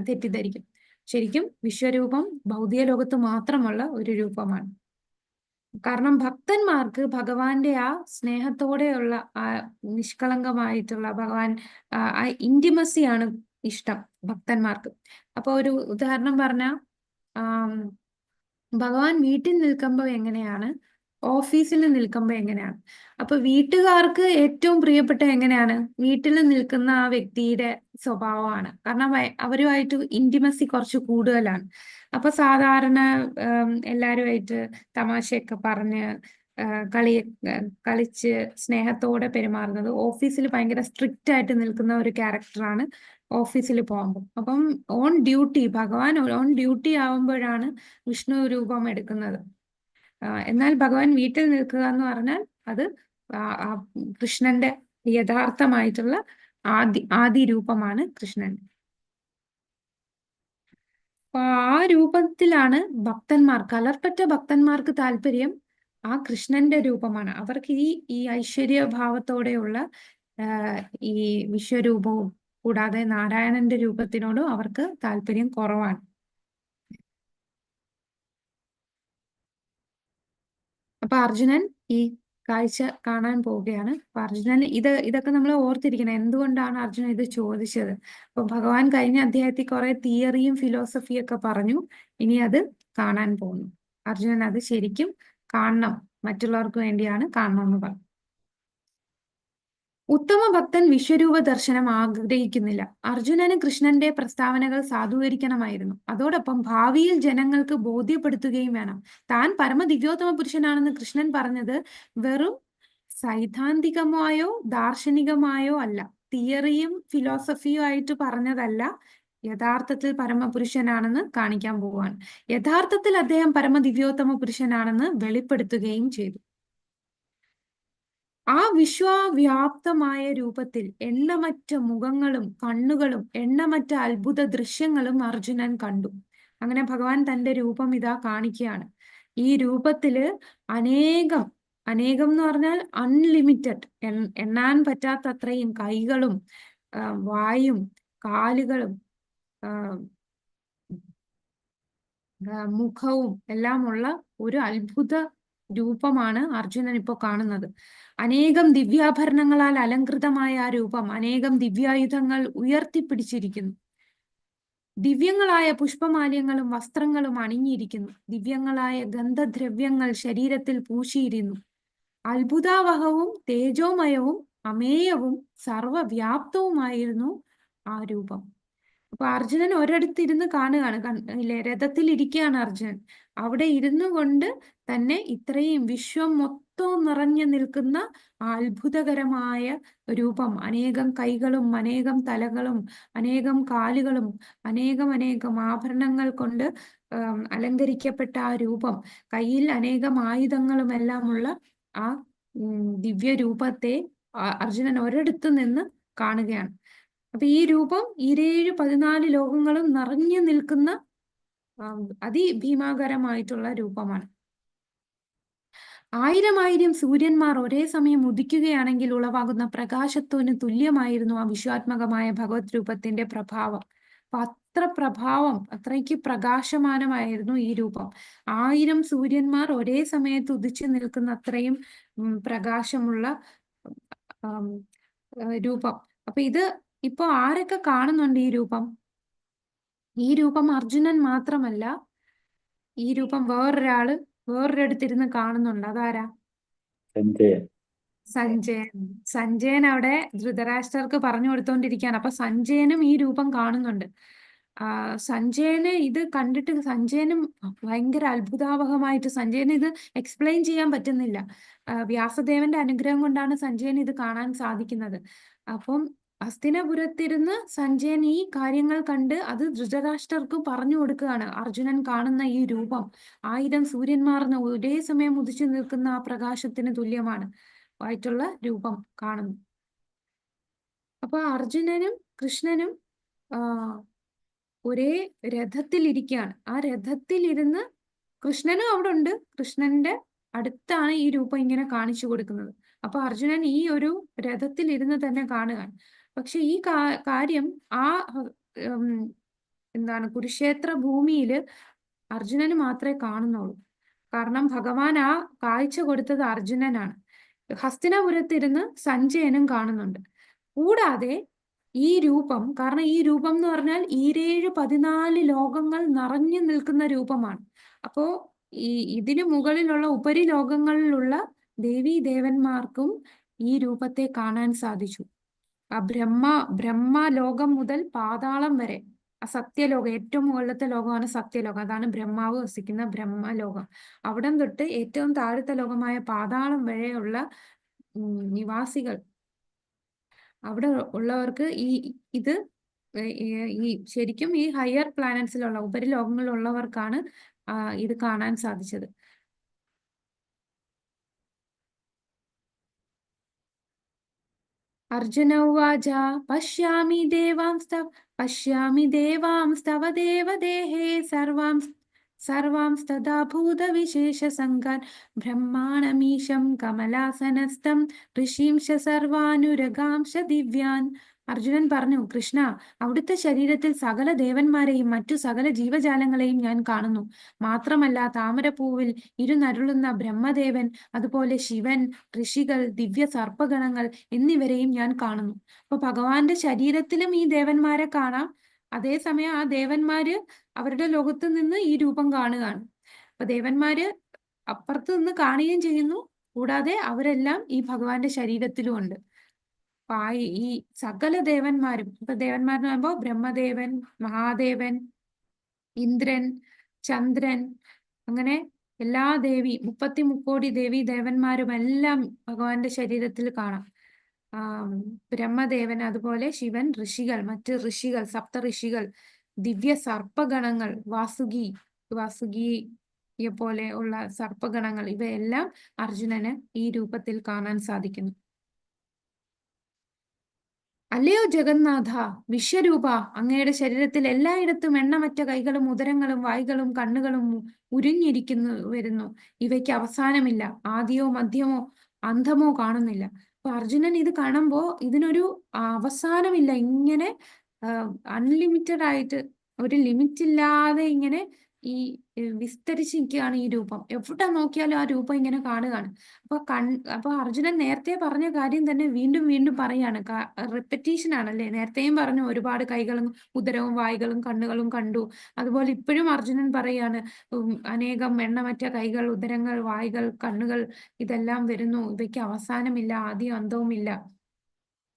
തെറ്റിദ്ധരിക്കും. ശരിക്കും വിശ്വരൂപം ഭൗതിക ലോകത്ത് മാത്രമുള്ള ഒരു രൂപമാണ്. കാരണം ഭക്തന്മാർക്ക് ഭഗവാന്റെ ആ സ്നേഹത്തോടെയുള്ള ആ നിഷ്കളങ്കമായിട്ടുള്ള ഭഗവാൻ ആ ഇന്റിമസിയാണ് ഇഷ്ടം ഭക്തന്മാർക്ക്. അപ്പൊ ഒരു ഉദാഹരണം പറഞ്ഞ, ഭഗവാൻ വീട്ടിൽ നിൽക്കുമ്പോ എങ്ങനെയാണ്, ഓഫീസിൽ നിൽക്കുമ്പോ എങ്ങനെയാണ്. അപ്പൊ വീട്ടുകാർക്ക് ഏറ്റവും പ്രിയപ്പെട്ട എങ്ങനെയാണ്, വീട്ടിൽ നിൽക്കുന്ന ആ വ്യക്തിയുടെ സ്വഭാവമാണ്. കാരണം അവരുമായിട്ട് ഇന്റിമസി കുറച്ച് കൂടുതലാണ്. അപ്പൊ സാധാരണ എല്ലാരുമായിട്ട് തമാശയൊക്കെ പറഞ്ഞ് കളി കളിച്ച് സ്നേഹത്തോടെ പെരുമാറുന്നത്. ഓഫീസിൽ ഭയങ്കര സ്ട്രിക്റ്റ് ആയിട്ട് നിൽക്കുന്ന ഒരു ക്യാരക്ടറാണ് ഓഫീസിൽ പോകുമ്പോൾ. അപ്പം ഓൺ ഡ്യൂട്ടി, ഭഗവാൻ ഓൺ ഡ്യൂട്ടി ആവുമ്പോഴാണ് വിഷ്ണു രൂപം എടുക്കുന്നത്. എന്നാൽ ഭഗവാൻ വീട്ടിൽ നിൽക്കുക എന്ന് പറഞ്ഞാൽ അത് കൃഷ്ണന്റെ യഥാർത്ഥമായിട്ടുള്ള ആദി ആദി രൂപമാണ് കൃഷ്ണൻ. അപ്പൊ ആ രൂപത്തിലാണ് ഭക്തന്മാർ, കലർപ്പറ്റ ഭക്തന്മാർക്ക് താല്പര്യം ആ കൃഷ്ണന്റെ രൂപമാണ്. അവർക്ക് ഈ ഈ ഐശ്വര്യഭാവത്തോടെയുള്ള ഈ വിശ്വരൂപവും കൂടാതെ നാരായണന്റെ രൂപത്തിനോടും അവർക്ക് താല്പര്യം കുറവാണ്. അപ്പൊ അർജുനൻ ഈ കാഴ്ച കാണാൻ പോവുകയാണ്. അപ്പൊ അർജുനൻ ഇതൊക്കെ നമ്മൾ ഓർത്തിരിക്കണം, എന്തുകൊണ്ടാണ് അർജുനൻ ഇത് ചോദിച്ചത്. അപ്പൊ ഭഗവാൻ കഴിഞ്ഞ അധ്യായത്തിൽ കുറെ തിയറിയും ഫിലോസഫിയും ഒക്കെ പറഞ്ഞു. ഇനി അത് കാണാൻ പോകുന്നു. അർജുനൻ അത് ശരിക്കും കാണണം, മറ്റുള്ളവർക്ക് വേണ്ടിയാണ് കാണണം എന്ന് പറഞ്ഞു. ഉത്തമ ഭക്തൻ വിശ്വരൂപ ദർശനം ആഗ്രഹിക്കുന്നില്ല. അർജുനന് കൃഷ്ണന്റെ പ്രസ്താവനകൾ സാധൂകരിക്കണമായിരുന്നു. അതോടൊപ്പം ഭാവിയിൽ ജനങ്ങൾക്ക് ബോധ്യപ്പെടുത്തുകയും വേണം. താൻ പരമദിവ്യോത്തമ പുരുഷനാണെന്ന് കൃഷ്ണൻ പറഞ്ഞത് വെറും സൈദ്ധാന്തികമായോ ദാർശനികമായോ അല്ല, തിയറിയും ഫിലോസഫിയും ആയിട്ട് പറഞ്ഞതല്ല. യഥാർത്ഥത്തിൽ പരമപുരുഷനാണെന്ന് കാണിക്കാൻ പോവാണ്. യഥാർത്ഥത്തിൽ അദ്ദേഹം പരമദിവ്യോത്തമ പുരുഷനാണെന്ന് വെളിപ്പെടുത്തുകയും ചെയ്തു. ആ വിശ്വവ്യാപ്തമായ രൂപത്തിൽ എണ്ണമറ്റ മുഖങ്ങളും കണ്ണുകളും എണ്ണമറ്റ അത്ഭുത ദൃശ്യങ്ങളും അർജുനൻ കണ്ടു. അങ്ങനെ ഭഗവാൻ തന്റെ രൂപം ഇതാ കാണിക്കുകയാണ്. ഈ രൂപത്തില് അനേകം, അനേകം എന്ന് പറഞ്ഞാൽ അൺലിമിറ്റഡ്, എണ്ണാൻ പറ്റാത്തത്രയും കൈകളും വായും കാലുകളും മുഖവും എല്ലാമുള്ള ഒരു അത്ഭുത രൂപമാണ് അർജുനൻ ഇപ്പോ കാണുന്നത്. അനേകം ദിവ്യാഭരണങ്ങളാൽ അലങ്കൃതമായ ആ രൂപം അനേകം ദിവ്യായുധങ്ങൾ ഉയർത്തിപ്പിടിച്ചിരിക്കുന്നു. ദിവ്യങ്ങളായ പുഷ്പമാല്യങ്ങളും വസ്ത്രങ്ങളും അണിഞ്ഞിരിക്കുന്നു. ദിവ്യങ്ങളായ ഗന്ധദ്രവ്യങ്ങൾ ശരീരത്തിൽ പൂശിയിരുന്നു. അത്ഭുതാവഹവും തേജോമയവും അമേയവും സർവവ്യാപ്തവുമായിരുന്നു ആ രൂപം. അപ്പൊ അർജുനൻ ഒരിടത്തിരുന്ന് കാണുകയാണ്, ഇല്ലേ, രഥത്തിൽ ഇരിക്കുകയാണ് അർജുനൻ. അവിടെ ഇരുന്നു കൊണ്ട് തന്നെ ഇത്രയും വിശ്വം മൊത്തവും നിറഞ്ഞു നിൽക്കുന്ന ആ അത്ഭുതകരമായ രൂപം, അനേകം കൈകളും അനേകം തലകളും അനേകം കാലുകളും അനേകം അനേകം ആഭരണങ്ങൾ കൊണ്ട് അലങ്കരിക്കപ്പെട്ട ആ രൂപം, കയ്യിൽ അനേകം ആയുധങ്ങളും എല്ലാമുള്ള ആ ദിവ്യരൂപത്തെ അർജുനൻ ഒരിടത്തു നിന്ന് കാണുകയാണ്. അപ്പൊ ഈ രൂപം 7 14 ലോകങ്ങളും നിറഞ്ഞു നിൽക്കുന്ന അതിഭീമാകരമായിട്ടുള്ള രൂപമാണ്. ആയിരം ആയിരം സൂര്യന്മാർ ഒരേ സമയം ഉദിക്കുകയാണെങ്കിൽ ഉളവാകുന്ന പ്രകാശത്വന് തുല്യമായിരുന്നു ആ വിശ്വാത്മകമായ ഭഗവത് രൂപത്തിന്റെ പ്രഭാവം. അപ്പൊ അത്ര പ്രഭാവം, അത്രയ്ക്ക് പ്രകാശമാനമായിരുന്നു ഈ രൂപം. 1000 സൂര്യന്മാർ ഒരേ സമയത്ത് ഉദിച്ചു നിൽക്കുന്ന അത്രയും പ്രകാശമുള്ള രൂപം. അപ്പൊ ഇത് ഇപ്പൊ ആരൊക്കെ കാണുന്നുണ്ട് ഈ രൂപം? ഈ രൂപം അർജുനൻ മാത്രമല്ല, ഈ രൂപം വേറൊരാള് വേറൊരിടത്തിരുന്ന് കാണുന്നുണ്ട്. അതാരാ? സഞ്ജയൻ. സഞ്ജയൻ. സഞ്ജയൻ അവിടെ ധൃതരാഷ്ട്രർക്ക് പറഞ്ഞു കൊടുത്തോണ്ടിരിക്കുകയാണ്. അപ്പൊ സഞ്ജയനും ഈ രൂപം കാണുന്നുണ്ട്. സഞ്ജയന് ഇത് കണ്ടിട്ട് സഞ്ജയനും ഭയങ്കര അത്ഭുതാവഹമായിട്ട് സഞ്ജയന് ഇത് എക്സ്പ്ലെയിൻ ചെയ്യാൻ പറ്റുന്നില്ല. വ്യാസദേവന്റെ അനുഗ്രഹം കൊണ്ടാണ് സഞ്ജയൻ ഇത് കാണാൻ സാധിക്കുന്നത്. അപ്പം ഹസ്തിനപുരത്തിരുന്ന് സഞ്ജയൻ ഈ കാര്യങ്ങൾ കണ്ട് അത് ധൃതരാഷ്ട്രർക്ക് പറഞ്ഞു കൊടുക്കുകയാണ്. അർജുനൻ കാണുന്ന ഈ രൂപം 1000 സൂര്യന്മാർന്ന് ഒരേ സമയം ഉദിച്ചു നിൽക്കുന്ന ആ പ്രകാശത്തിന് തുല്യമാണ് ആയിട്ടുള്ള രൂപം കാണുന്നു. അപ്പൊ അർജുനനും കൃഷ്ണനും ഒരേ രഥത്തിലിരിക്കുകയാണ്. ആ രഥത്തിലിരുന്ന് കൃഷ്ണനും അവിടെ ഉണ്ട്. കൃഷ്ണന്റെ അടുത്താണ് ഈ രൂപം ഇങ്ങനെ കാണിച്ചു കൊടുക്കുന്നത്. അപ്പൊ അർജുനൻ ഈ ഒരു രഥത്തിലിരുന്ന് തന്നെ കാണുകയാണ്. പക്ഷെ ഈ കാര്യം ആ എന്താണ് കുരുക്ഷേത്ര ഭൂമിയില് അർജുനന് മാത്രമേ കാണുന്നുള്ളൂ. കാരണം ഭഗവാൻ ആ കാഴ്ച കൊടുത്തത് അർജുനനാണ്. ഹസ്തിനപുരത്തിരുന്ന് സഞ്ജയനും കാണുന്നുണ്ട്. കൂടാതെ ഈ രൂപം, കാരണം ഈ രൂപം എന്ന് പറഞ്ഞാൽ 7 14 ലോകങ്ങൾ നിറഞ്ഞു നിൽക്കുന്ന രൂപമാണ്. അപ്പോ ഈ ഇതിനു മുകളിലുള്ള ഉപരിലോകങ്ങളിലുള്ള ദേവീ ദേവന്മാർക്കും ഈ രൂപത്തെ കാണാൻ സാധിച്ചു. ആ ബ്രഹ്മലോകം മുതൽ പാതാളം വരെ, ആ സത്യലോകം, ഏറ്റവും മുകളിലത്തെ ലോകമാണ് സത്യലോകം, അതാണ് ബ്രഹ്മാവ് വസിക്കുന്ന ബ്രഹ്മലോകം. അവിടം തൊട്ട് ഏറ്റവും താഴത്തെ ലോകമായ പാതാളം വരെയുള്ള നിവാസികൾ, അവിടെ ഉള്ളവർക്ക് ഈ ഇത് ഈ ശരിക്കും ഈ ഹയർ പ്ലാനറ്റ്സിലുള്ള ഉപരിലോകങ്ങളിലുള്ളവർക്കാണ് ഇത് കാണാൻ സാധിച്ചത്. അർജുന ഉവാച പശ്യാമി പശ്യാമി ദേവാംസ്തവ ദേവദേഹേ സർവാംസ്തഥാ ഭൂതവിശേഷസംഗാൻ ബ്രഹ്മാണമീശം കമലാസനസ്ഥം ഋഷീംശ സർവാനുരഗാംശ ദിവ്യാൻ. അർജുനൻ പറഞ്ഞു, കൃഷ്ണ, അവിടുത്തെ ശരീരത്തിൽ സകല ദേവന്മാരെയും മറ്റു സകല ജീവജാലങ്ങളെയും ഞാൻ കാണുന്നു. മാത്രമല്ല താമരപ്പൂവിൽ ഇരുന്നരുളുന്ന ബ്രഹ്മദേവൻ, അതുപോലെ ശിവൻ, ഋഷികൾ, ദിവ്യ സർപ്പഗണങ്ങൾ എന്നിവരെയും ഞാൻ കാണുന്നു. അപ്പൊ ഭഗവാന്റെ ശരീരത്തിലും ഈ ദേവന്മാരെ കാണാം. അതേസമയം ആ ദേവന്മാര് അവരുടെ ലോകത്ത് നിന്ന് ഈ രൂപം കാണുകയാണ്. അപ്പൊ ദേവന്മാര് അപ്പുറത്ത് നിന്ന് കാണുകയും ചെയ്യുന്നു, കൂടാതെ അവരെല്ലാം ഈ ഭഗവാന്റെ ശരീരത്തിലും ഉണ്ട്. അപ്പൊ ഈ സകല ദേവന്മാരും, ഇപ്പൊ ദേവന്മാരെന്ന് പറയുമ്പോ ബ്രഹ്മദേവൻ, മഹാദേവൻ, ഇന്ദ്രൻ, ചന്ദ്രൻ, അങ്ങനെ എല്ലാ ദേവി 33 ദേവി ദേവന്മാരും എല്ലാം ഭഗവാന്റെ ശരീരത്തിൽ കാണാം. ബ്രഹ്മദേവൻ, അതുപോലെ ശിവൻ, ഋഷികൾ, മറ്റ് ഋഷികൾ, സപ്ത ഋഷികൾ, ദിവ്യ സർപ്പഗണങ്ങൾ, വാസുകിയെ പോലെ ഉള്ള സർപ്പഗണങ്ങൾ, ഇവയെല്ലാം അർജുനന് ഈ രൂപത്തിൽ കാണാൻ സാധിക്കുന്നു. അല്ലയോ ജഗന്നാഥ, വിശ്വരൂപ, അങ്ങയുടെ ശരീരത്തിൽ എല്ലായിടത്തും എണ്ണമറ്റ കൈകളും ഉദരങ്ങളും വായ്കളും കണ്ണുകളും ഉരിഞ്ഞിരിക്കുന്നു വരുന്നു. ഇവയ്ക്ക് അവസാനമില്ല, ആദിയോ മധ്യമോ അന്തമോ കാണുന്നില്ല. അപ്പൊ അർജുനൻ ഇത് കാണുമ്പോ ഇതിനൊരു അവസാനമില്ല, ഇങ്ങനെ അൺലിമിറ്റഡ് ആയിട്ട് ഒരു ലിമിറ്റ് ഇല്ലാതെ ഇങ്ങനെ ഈ വിസ്തരിച്ചിരിക്കുകയാണ് ഈ രൂപം. എവിടെ നോക്കിയാലും ആ രൂപം ഇങ്ങനെ കാണുകയാണ്. അപ്പൊ അപ്പൊ അർജുനൻ നേരത്തെ പറഞ്ഞ കാര്യം തന്നെ വീണ്ടും വീണ്ടും പറയാണ്. റിപ്പറ്റീഷൻ ആണല്ലേ. നേരത്തെയും പറഞ്ഞു ഒരുപാട് കൈകളും ഉദരവും വായ്കളും കണ്ണുകളും കണ്ടു. അതുപോലെ ഇപ്പോഴും അർജുനൻ പറയാണ് അനേകം എണ്ണമറ്റ കൈകൾ, ഉദരങ്ങൾ, വായ്കൾ, കണ്ണുകൾ ഇതെല്ലാം വരുന്നു. ഇവയ്ക്ക് അവസാനമില്ല, ആദ്യം അന്തവുമില്ല.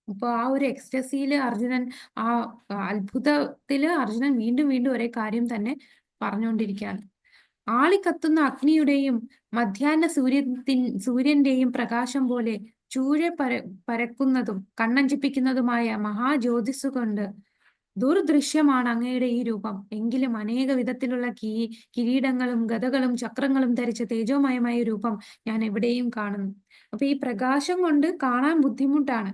അപ്പൊ ആ ഒരു എക്സ്റ്റസിയില് അർജുനൻ, ആ അത്ഭുതത്തില് അർജുനൻ വീണ്ടും വീണ്ടും ഒരേ കാര്യം തന്നെ പറഞ്ഞുകൊണ്ടിരിക്കുകയാണ്. ആളിക്കത്തുന്ന അഗ്നിയുടെയും മധ്യാഹ്ന സൂര്യന്റെയും പ്രകാശം പോലെ ചൂഴെ പരക്കുന്നതും കണ്ണഞ്ചിപ്പിക്കുന്നതുമായ മഹാജ്യോതിസ് കൊണ്ട് ദുർദൃശ്യമാണ് അങ്ങയുടെ ഈ രൂപം. എങ്കിലും അനേക വിധത്തിലുള്ള കിരീടങ്ങളും ഗദകളും ചക്രങ്ങളും ധരിച്ച തേജോമയമായ രൂപം ഞാൻ എവിടെയും കാണുന്നു. അപ്പൊ ഈ പ്രകാശം കൊണ്ട് കാണാൻ ബുദ്ധിമുട്ടാണ്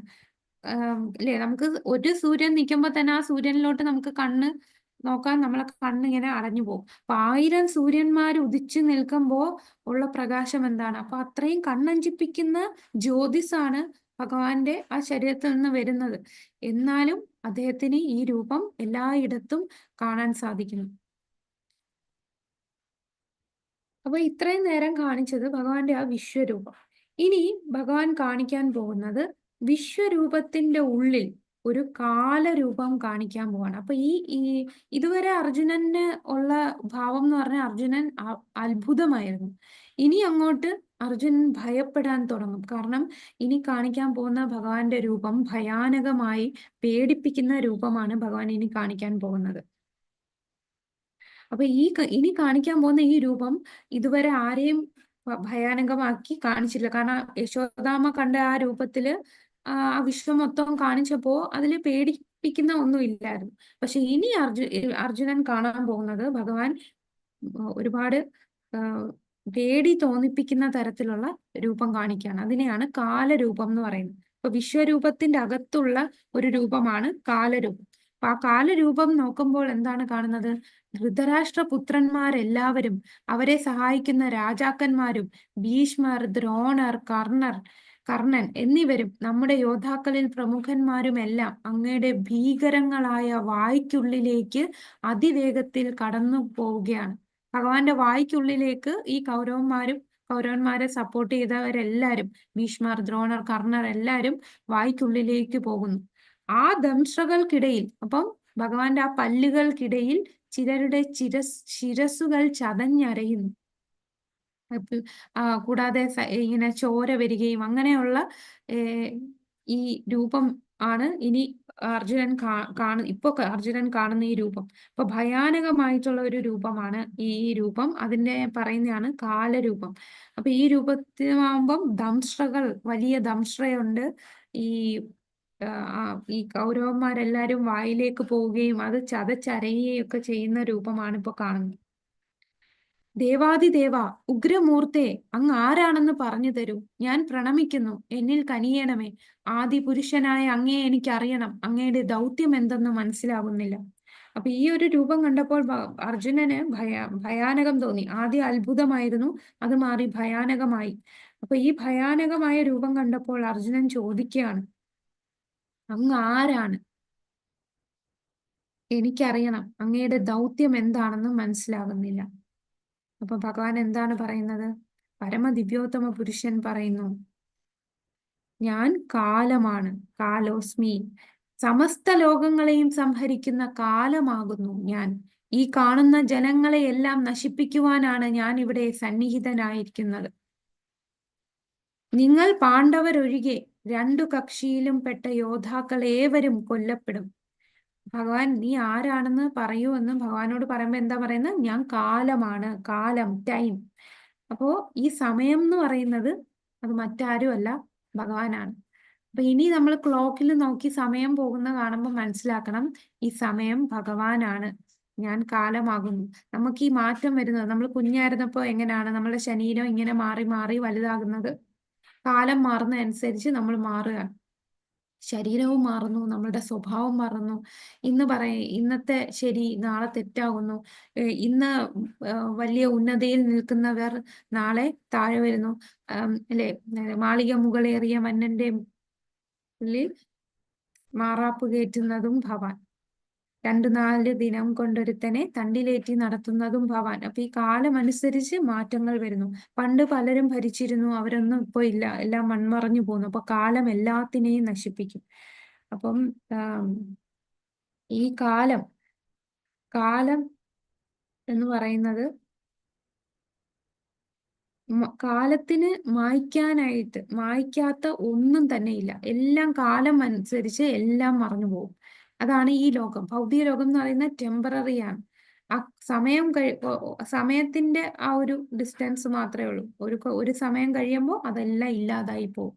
അല്ലേ? നമുക്ക് ഒരു സൂര്യൻ നിൽക്കുമ്പോ തന്നെ ആ സൂര്യനിലോട്ട് നമുക്ക് കണ്ണ് നോക്കാൻ നമ്മളെ കണ്ണിങ്ങനെ അടഞ്ഞു പോകും. അപ്പൊ 1000 സൂര്യന്മാർ ഉദിച്ചു നിൽക്കുമ്പോ ഉള്ള പ്രകാശം എന്താണ്? അപ്പൊ അത്രയും കണ്ണഞ്ചിപ്പിക്കുന്ന ജ്യോതിസാണ് ഭഗവാന്റെ ആ ശരീരത്തിൽ നിന്ന് വരുന്നത്. എന്നാലും അദ്ദേഹത്തിന് ഈ രൂപം എല്ലായിടത്തും കാണാൻ സാധിക്കുന്നു. അപ്പൊ ഇത്രയും നേരം കാണിച്ചത് ഭഗവാന്റെ ആ വിശ്വരൂപം. ഇനി ഭഗവാൻ കാണിക്കാൻ പോകുന്നത് വിശ്വരൂപത്തിന്റെ ഉള്ളിൽ ഒരു കാലരൂപം കാണിക്കാൻ പോവാണ്. അപ്പൊ ഈ ഈ ഇതുവരെ അർജുനന് ഉള്ള ഭാവം എന്ന് പറഞ്ഞാൽ അർജുനൻ അത്ഭുതമായിരുന്നു. ഇനി അങ്ങോട്ട് അർജുനൻ ഭയപ്പെടാൻ തുടങ്ങും. കാരണം ഇനി കാണിക്കാൻ പോകുന്ന ഭഗവാന്റെ രൂപം ഭയാനകമായി പേടിപ്പിക്കുന്ന രൂപമാണ് ഭഗവാൻ ഇനി കാണിക്കാൻ പോകുന്നത്. അപ്പൊ ഇനി കാണിക്കാൻ പോകുന്ന ഈ രൂപം ഇതുവരെ ആരെയും ഭയാനകമാക്കി കാണിച്ചില്ല. കാരണം യശോദാമ്മ കണ്ട ആ രൂപത്തില് ആ വിശ്വം മൊത്തം കാണിച്ചപ്പോ അതില് പേടിപ്പിക്കുന്ന ഒന്നും ഇല്ലായിരുന്നു. പക്ഷെ ഇനി അർജുനൻ കാണാൻ പോകുന്നത് ഭഗവാൻ ഒരുപാട് പേടി തോന്നിപ്പിക്കുന്ന തരത്തിലുള്ള രൂപം കാണിക്കുകയാണ്. അതിനെയാണ് കാലരൂപം എന്ന് പറയുന്നത്. അപ്പൊ വിശ്വരൂപത്തിന്റെ അകത്തുള്ള ഒരു രൂപമാണ് കാലരൂപം. അപ്പൊ ആ കാലരൂപം നോക്കുമ്പോൾ എന്താണ് കാണുന്നത്? ധൃതരാഷ്ട്ര പുത്രന്മാരെല്ലാവരും അവരെ സഹായിക്കുന്ന രാജാക്കന്മാരും ഭീഷ്മർ, ദ്രോണർ, കർണൻ എന്നിവരും നമ്മുടെ യോദ്ധാക്കളിൽ പ്രമുഖന്മാരുമെല്ലാം അങ്ങയുടെ ഭീകരങ്ങളായ വായ്ക്കുള്ളിലേക്ക് അതിവേഗത്തിൽ കടന്നു പോവുകയാണ്. ഭഗവാന്റെ വായ്ക്കുള്ളിലേക്ക് ഈ കൗരവന്മാരെ സപ്പോർട്ട് ചെയ്തവരെല്ലാരും, ഭീഷ്മർ, ദ്രോണർ, കർണർ എല്ലാരും വായ്ക്കുള്ളിലേക്ക് പോകുന്നു. ആ ദംഷ്ട്രകൾക്കിടയിൽ, അപ്പം ഭഗവാന്റെ ആ പല്ലുകൾക്കിടയിൽ ചിലരുടെ ശിരസുകൾ ചതഞ്ഞരയുന്നു. കൂടാതെ ഇങ്ങനെ ചോര വരികയും അങ്ങനെയുള്ള ഈ രൂപം ആണ് ഇനി അർജുനൻ ഇപ്പൊ അർജുനൻ കാണുന്ന ഈ രൂപം. അപ്പൊ ഭയാനകമായിട്ടുള്ള ഒരു രൂപമാണ് ഈ രൂപം. അതിന്റെ പറയുന്നതാണ് കാലരൂപം. അപ്പൊ ഈ രൂപത്തിനാവുമ്പം ദംഷ്ട്രകൾ, വലിയ ദംഷ്ട്രയുണ്ട്. ഈ ഈ കൗരവന്മാരെല്ലാരും വായിലേക്ക് പോവുകയും അത് ചതച്ചരയുകയും ഒക്കെ ചെയ്യുന്ന രൂപമാണ് ഇപ്പൊ കാണുന്നത്. ദേവാദിദേവ, ഉഗ്രമൂർത്തെ, അങ്ങ് ആരാണെന്ന് പറഞ്ഞു തരൂ. ഞാൻ പ്രണമിക്കുന്നു, എന്നിൽ കനിയണമേ. ആദി പുരുഷനായ അങ്ങയെ എനിക്ക് അറിയണം. അങ്ങയുടെ ദൗത്യം എന്തെന്ന് മനസ്സിലാകുന്നില്ല. അപ്പൊ ഈ ഒരു രൂപം കണ്ടപ്പോൾ അർജുനന് ഭയാനകം തോന്നി. ആദ്യം അത്ഭുതമായിരുന്നു, അത് മാറി ഭയാനകമായി. അപ്പൊ ഈ ഭയാനകമായ രൂപം കണ്ടപ്പോൾ അർജുനൻ ചോദിക്കുകയാണ്, അങ്ങ് ആരാണ്? എനിക്കറിയണം. അങ്ങയുടെ ദൗത്യം എന്താണെന്ന് മനസ്സിലാകുന്നില്ല. അപ്പൊ ഭഗവാൻ എന്താണ് പറയുന്നത്? പരമദിവ്യോത്തമ പുരുഷൻ പറയുന്നു, ഞാൻ കാലമാണ്. കാലോസ്മി. സമസ്ത ലോകങ്ങളെയും സംഹരിക്കുന്ന കാലമാകുന്നു ഞാൻ. ഈ കാണുന്ന ജനങ്ങളെയെല്ലാം നശിപ്പിക്കുവാനാണ് ഞാൻ ഇവിടെ സന്നിഹിതനായിരിക്കുന്നത്. നിങ്ങൾ പാണ്ഡവരൊഴികെ രണ്ടു കക്ഷിയിലും പെട്ട യോദ്ധാക്കൾ ഏവരും കൊല്ലപ്പെടും. ഭഗവാൻ നീ ആരാണെന്ന് പറയൂ എന്ന് ഭഗവാനോട് പറയുമ്പോ എന്താ പറയുന്നത്? ഞാൻ കാലമാണ്. കാലം, ടൈം. അപ്പോ ഈ സമയം എന്ന് പറയുന്നത് അത് മറ്റാരുമല്ല, ഭഗവാനാണ്. അപ്പൊ ഇനി നമ്മൾ ക്ലോക്കിൽ നോക്കി സമയം പോകുന്ന കാണുമ്പോൾ മനസ്സിലാക്കണം, ഈ സമയം ഭഗവാനാണ്. ഞാൻ കാലമാകുന്നു. നമുക്ക് ഈ മാറ്റം വരുന്നത്, നമ്മൾ കുഞ്ഞായിരുന്നപ്പോ എങ്ങനെയാണ് നമ്മുടെ ശരീരം ഇങ്ങനെ മാറി മാറി വലുതാകുന്നത്? കാലം മാറുന്നതനുസരിച്ച് നമ്മൾ മാറുകയാണ്. ശരീരവും മാറുന്നു, നമ്മളുടെ സ്വഭാവം മാറുന്നു. ഇന്ന് ഇന്നത്തെ ശരി നാളെ തെറ്റാകുന്നു. ഇന്ന് വലിയ ഉന്നതിയിൽ നിൽക്കുന്നവർ നാളെ താഴെ വരുന്നു. അല്ലെ? മാളിക മുകളേറിയ മന്നന്റെ ഉള്ളിൽ മാറാപ്പ് കയറ്റുന്നതും ഭവാൻ. 2-4 ദിനം കൊണ്ടൊരുത്തനെ തണ്ടിലേറ്റി നടത്തുന്നതും ഭവാൻ. അപ്പൊ ഈ കാലം അനുസരിച്ച് മാറ്റങ്ങൾ വരുന്നു. പണ്ട് പലരും ഭരിച്ചിരുന്നു, അവരൊന്നും ഇപ്പൊ ഇല്ല, എല്ലാം മൺമറഞ്ഞു പോകുന്നു. അപ്പൊ കാലം എല്ലാത്തിനെയും നശിപ്പിക്കും. അപ്പം ഈ കാലം കാലം എന്ന് പറയുന്നത് കാലത്തിന് മായ്ക്കാനായിട്ട് മായ്ക്കാത്ത ഒന്നും തന്നെ ഇല്ല. എല്ലാം കാലം അനുസരിച്ച് എല്ലാം മറഞ്ഞു പോകും. അതാണ് ഈ ലോകം. ഭൗതിക ലോകം എന്ന് പറയുന്നത് ടെമ്പററി ആണ്. ആ സമയം സമയത്തിന്റെ ആ ഒരു ഡിസ്റ്റൻസ് മാത്രമേ ഉള്ളൂ. ഒരു ഒരു സമയം കഴിയുമ്പോൾ അതെല്ലാം ഇല്ലാതായി പോകും.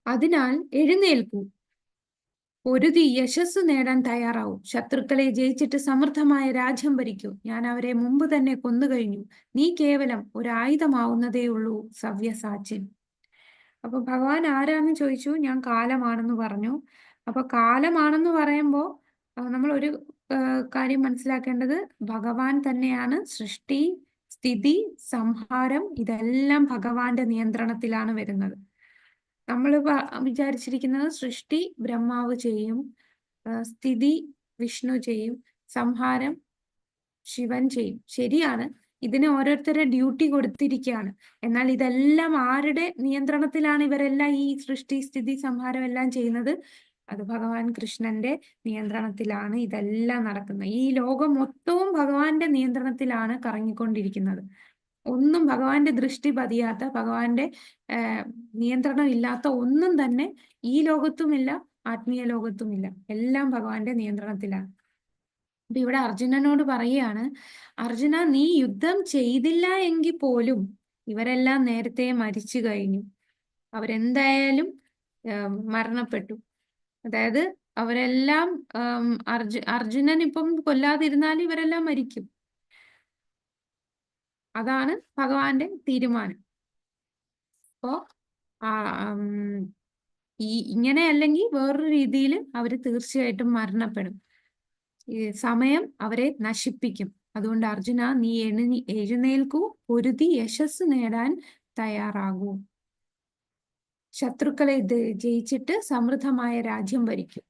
അതിനാൽ എഴുന്നേൽക്കൂ, പൊരുതി യശസ് നേടാൻ തയ്യാറാവൂ. ശത്രുക്കളെ ജയിച്ചിട്ട് സമൃദ്ധമായ രാജ്യം ഭരിക്കൂ. ഞാൻ അവരെ മുമ്പ് തന്നെ കൊന്നുകഴിഞ്ഞു. നീ കേവലം ഒരായുധമാവുന്നതേ ഉള്ളൂ സവ്യസാചിൻ. അപ്പൊ ഭഗവാൻ ആരാന്ന് ചോദിച്ചു, ഞാൻ കാലമാണെന്ന് പറഞ്ഞു. അപ്പൊ കാലമാണെന്ന് പറയുമ്പോ നമ്മൾ ഒരു കാര്യം മനസ്സിലാക്കേണ്ടത്, ഭഗവാൻ തന്നെയാണ് സൃഷ്ടി, സ്ഥിതി, സംഹാരം, ഇതെല്ലാം ഭഗവാന്റെ നിയന്ത്രണത്തിലാണ് വരുന്നത്. നമ്മൾ വിചാരിച്ചിരിക്കുന്നത് സൃഷ്ടി ബ്രഹ്മാവ് ചെയ്യും, സ്ഥിതി വിഷ്ണു ചെയ്യും, സംഹാരം ശിവൻ ചെയ്യും. ശരിയാണ്, ഇതിന് ഓരോരുത്തരെ ഡ്യൂട്ടി കൊടുത്തിരിക്കുകയാണ്. എന്നാൽ ഇതെല്ലാം ആരുടെ നിയന്ത്രണത്തിലാണ് ഇവരെല്ലാം ഈ സൃഷ്ടി, സ്ഥിതി, സംഹാരം എല്ലാം ചെയ്യുന്നത്? അത് ഭഗവാൻ കൃഷ്ണന്റെ നിയന്ത്രണത്തിലാണ് ഇതെല്ലാം നടക്കുന്നത്. ഈ ലോകം മൊത്തവും ഭഗവാന്റെ നിയന്ത്രണത്തിലാണ് കറങ്ങിക്കൊണ്ടിരിക്കുന്നത്. ഒന്നും ഭഗവാന്റെ ദൃഷ്ടി പതിയാത്ത, ഭഗവാന്റെ നിയന്ത്രണം ഇല്ലാത്ത ഒന്നും തന്നെ ഈ ലോകത്തുമില്ല, ആത്മീയ ലോകത്തുമില്ല. എല്ലാം ഭഗവാന്റെ നിയന്ത്രണത്തിലാണ്. അപ്പൊ ഇവിടെ അർജുനനോട് പറയുകയാണ്, അർജുന, നീ യുദ്ധം ചെയ്തില്ല എങ്കിൽ പോലും ഇവരെല്ലാം നേരത്തെ മരിച്ചു കഴിഞ്ഞു. അവരെന്തായാലും മരണപ്പെട്ടു. അതായത് അവരെല്ലാം അർജുനൻ ഇപ്പം കൊല്ലാതിരുന്നാൽ ഇവരെല്ലാം മരിക്കും. അതാണ് ഭഗവാന്റെ തീരുമാനം. അപ്പോ ഈ ഇങ്ങനെ അല്ലെങ്കിൽ വേറൊരു രീതിയിൽ അവര് തീർച്ചയായിട്ടും മരണപ്പെടും. ഈ സമയം അവരെ നശിപ്പിക്കും. അതുകൊണ്ട് അർജുന, നീ എഴുന്നേൽക്കൂ, പൊരുതി യശസ് നേടാൻ തയ്യാറാകൂ. ശത്രുക്കളെ ജയിച്ചിട്ട് സമൃദ്ധമായ രാജ്യം ഭരിക്കും.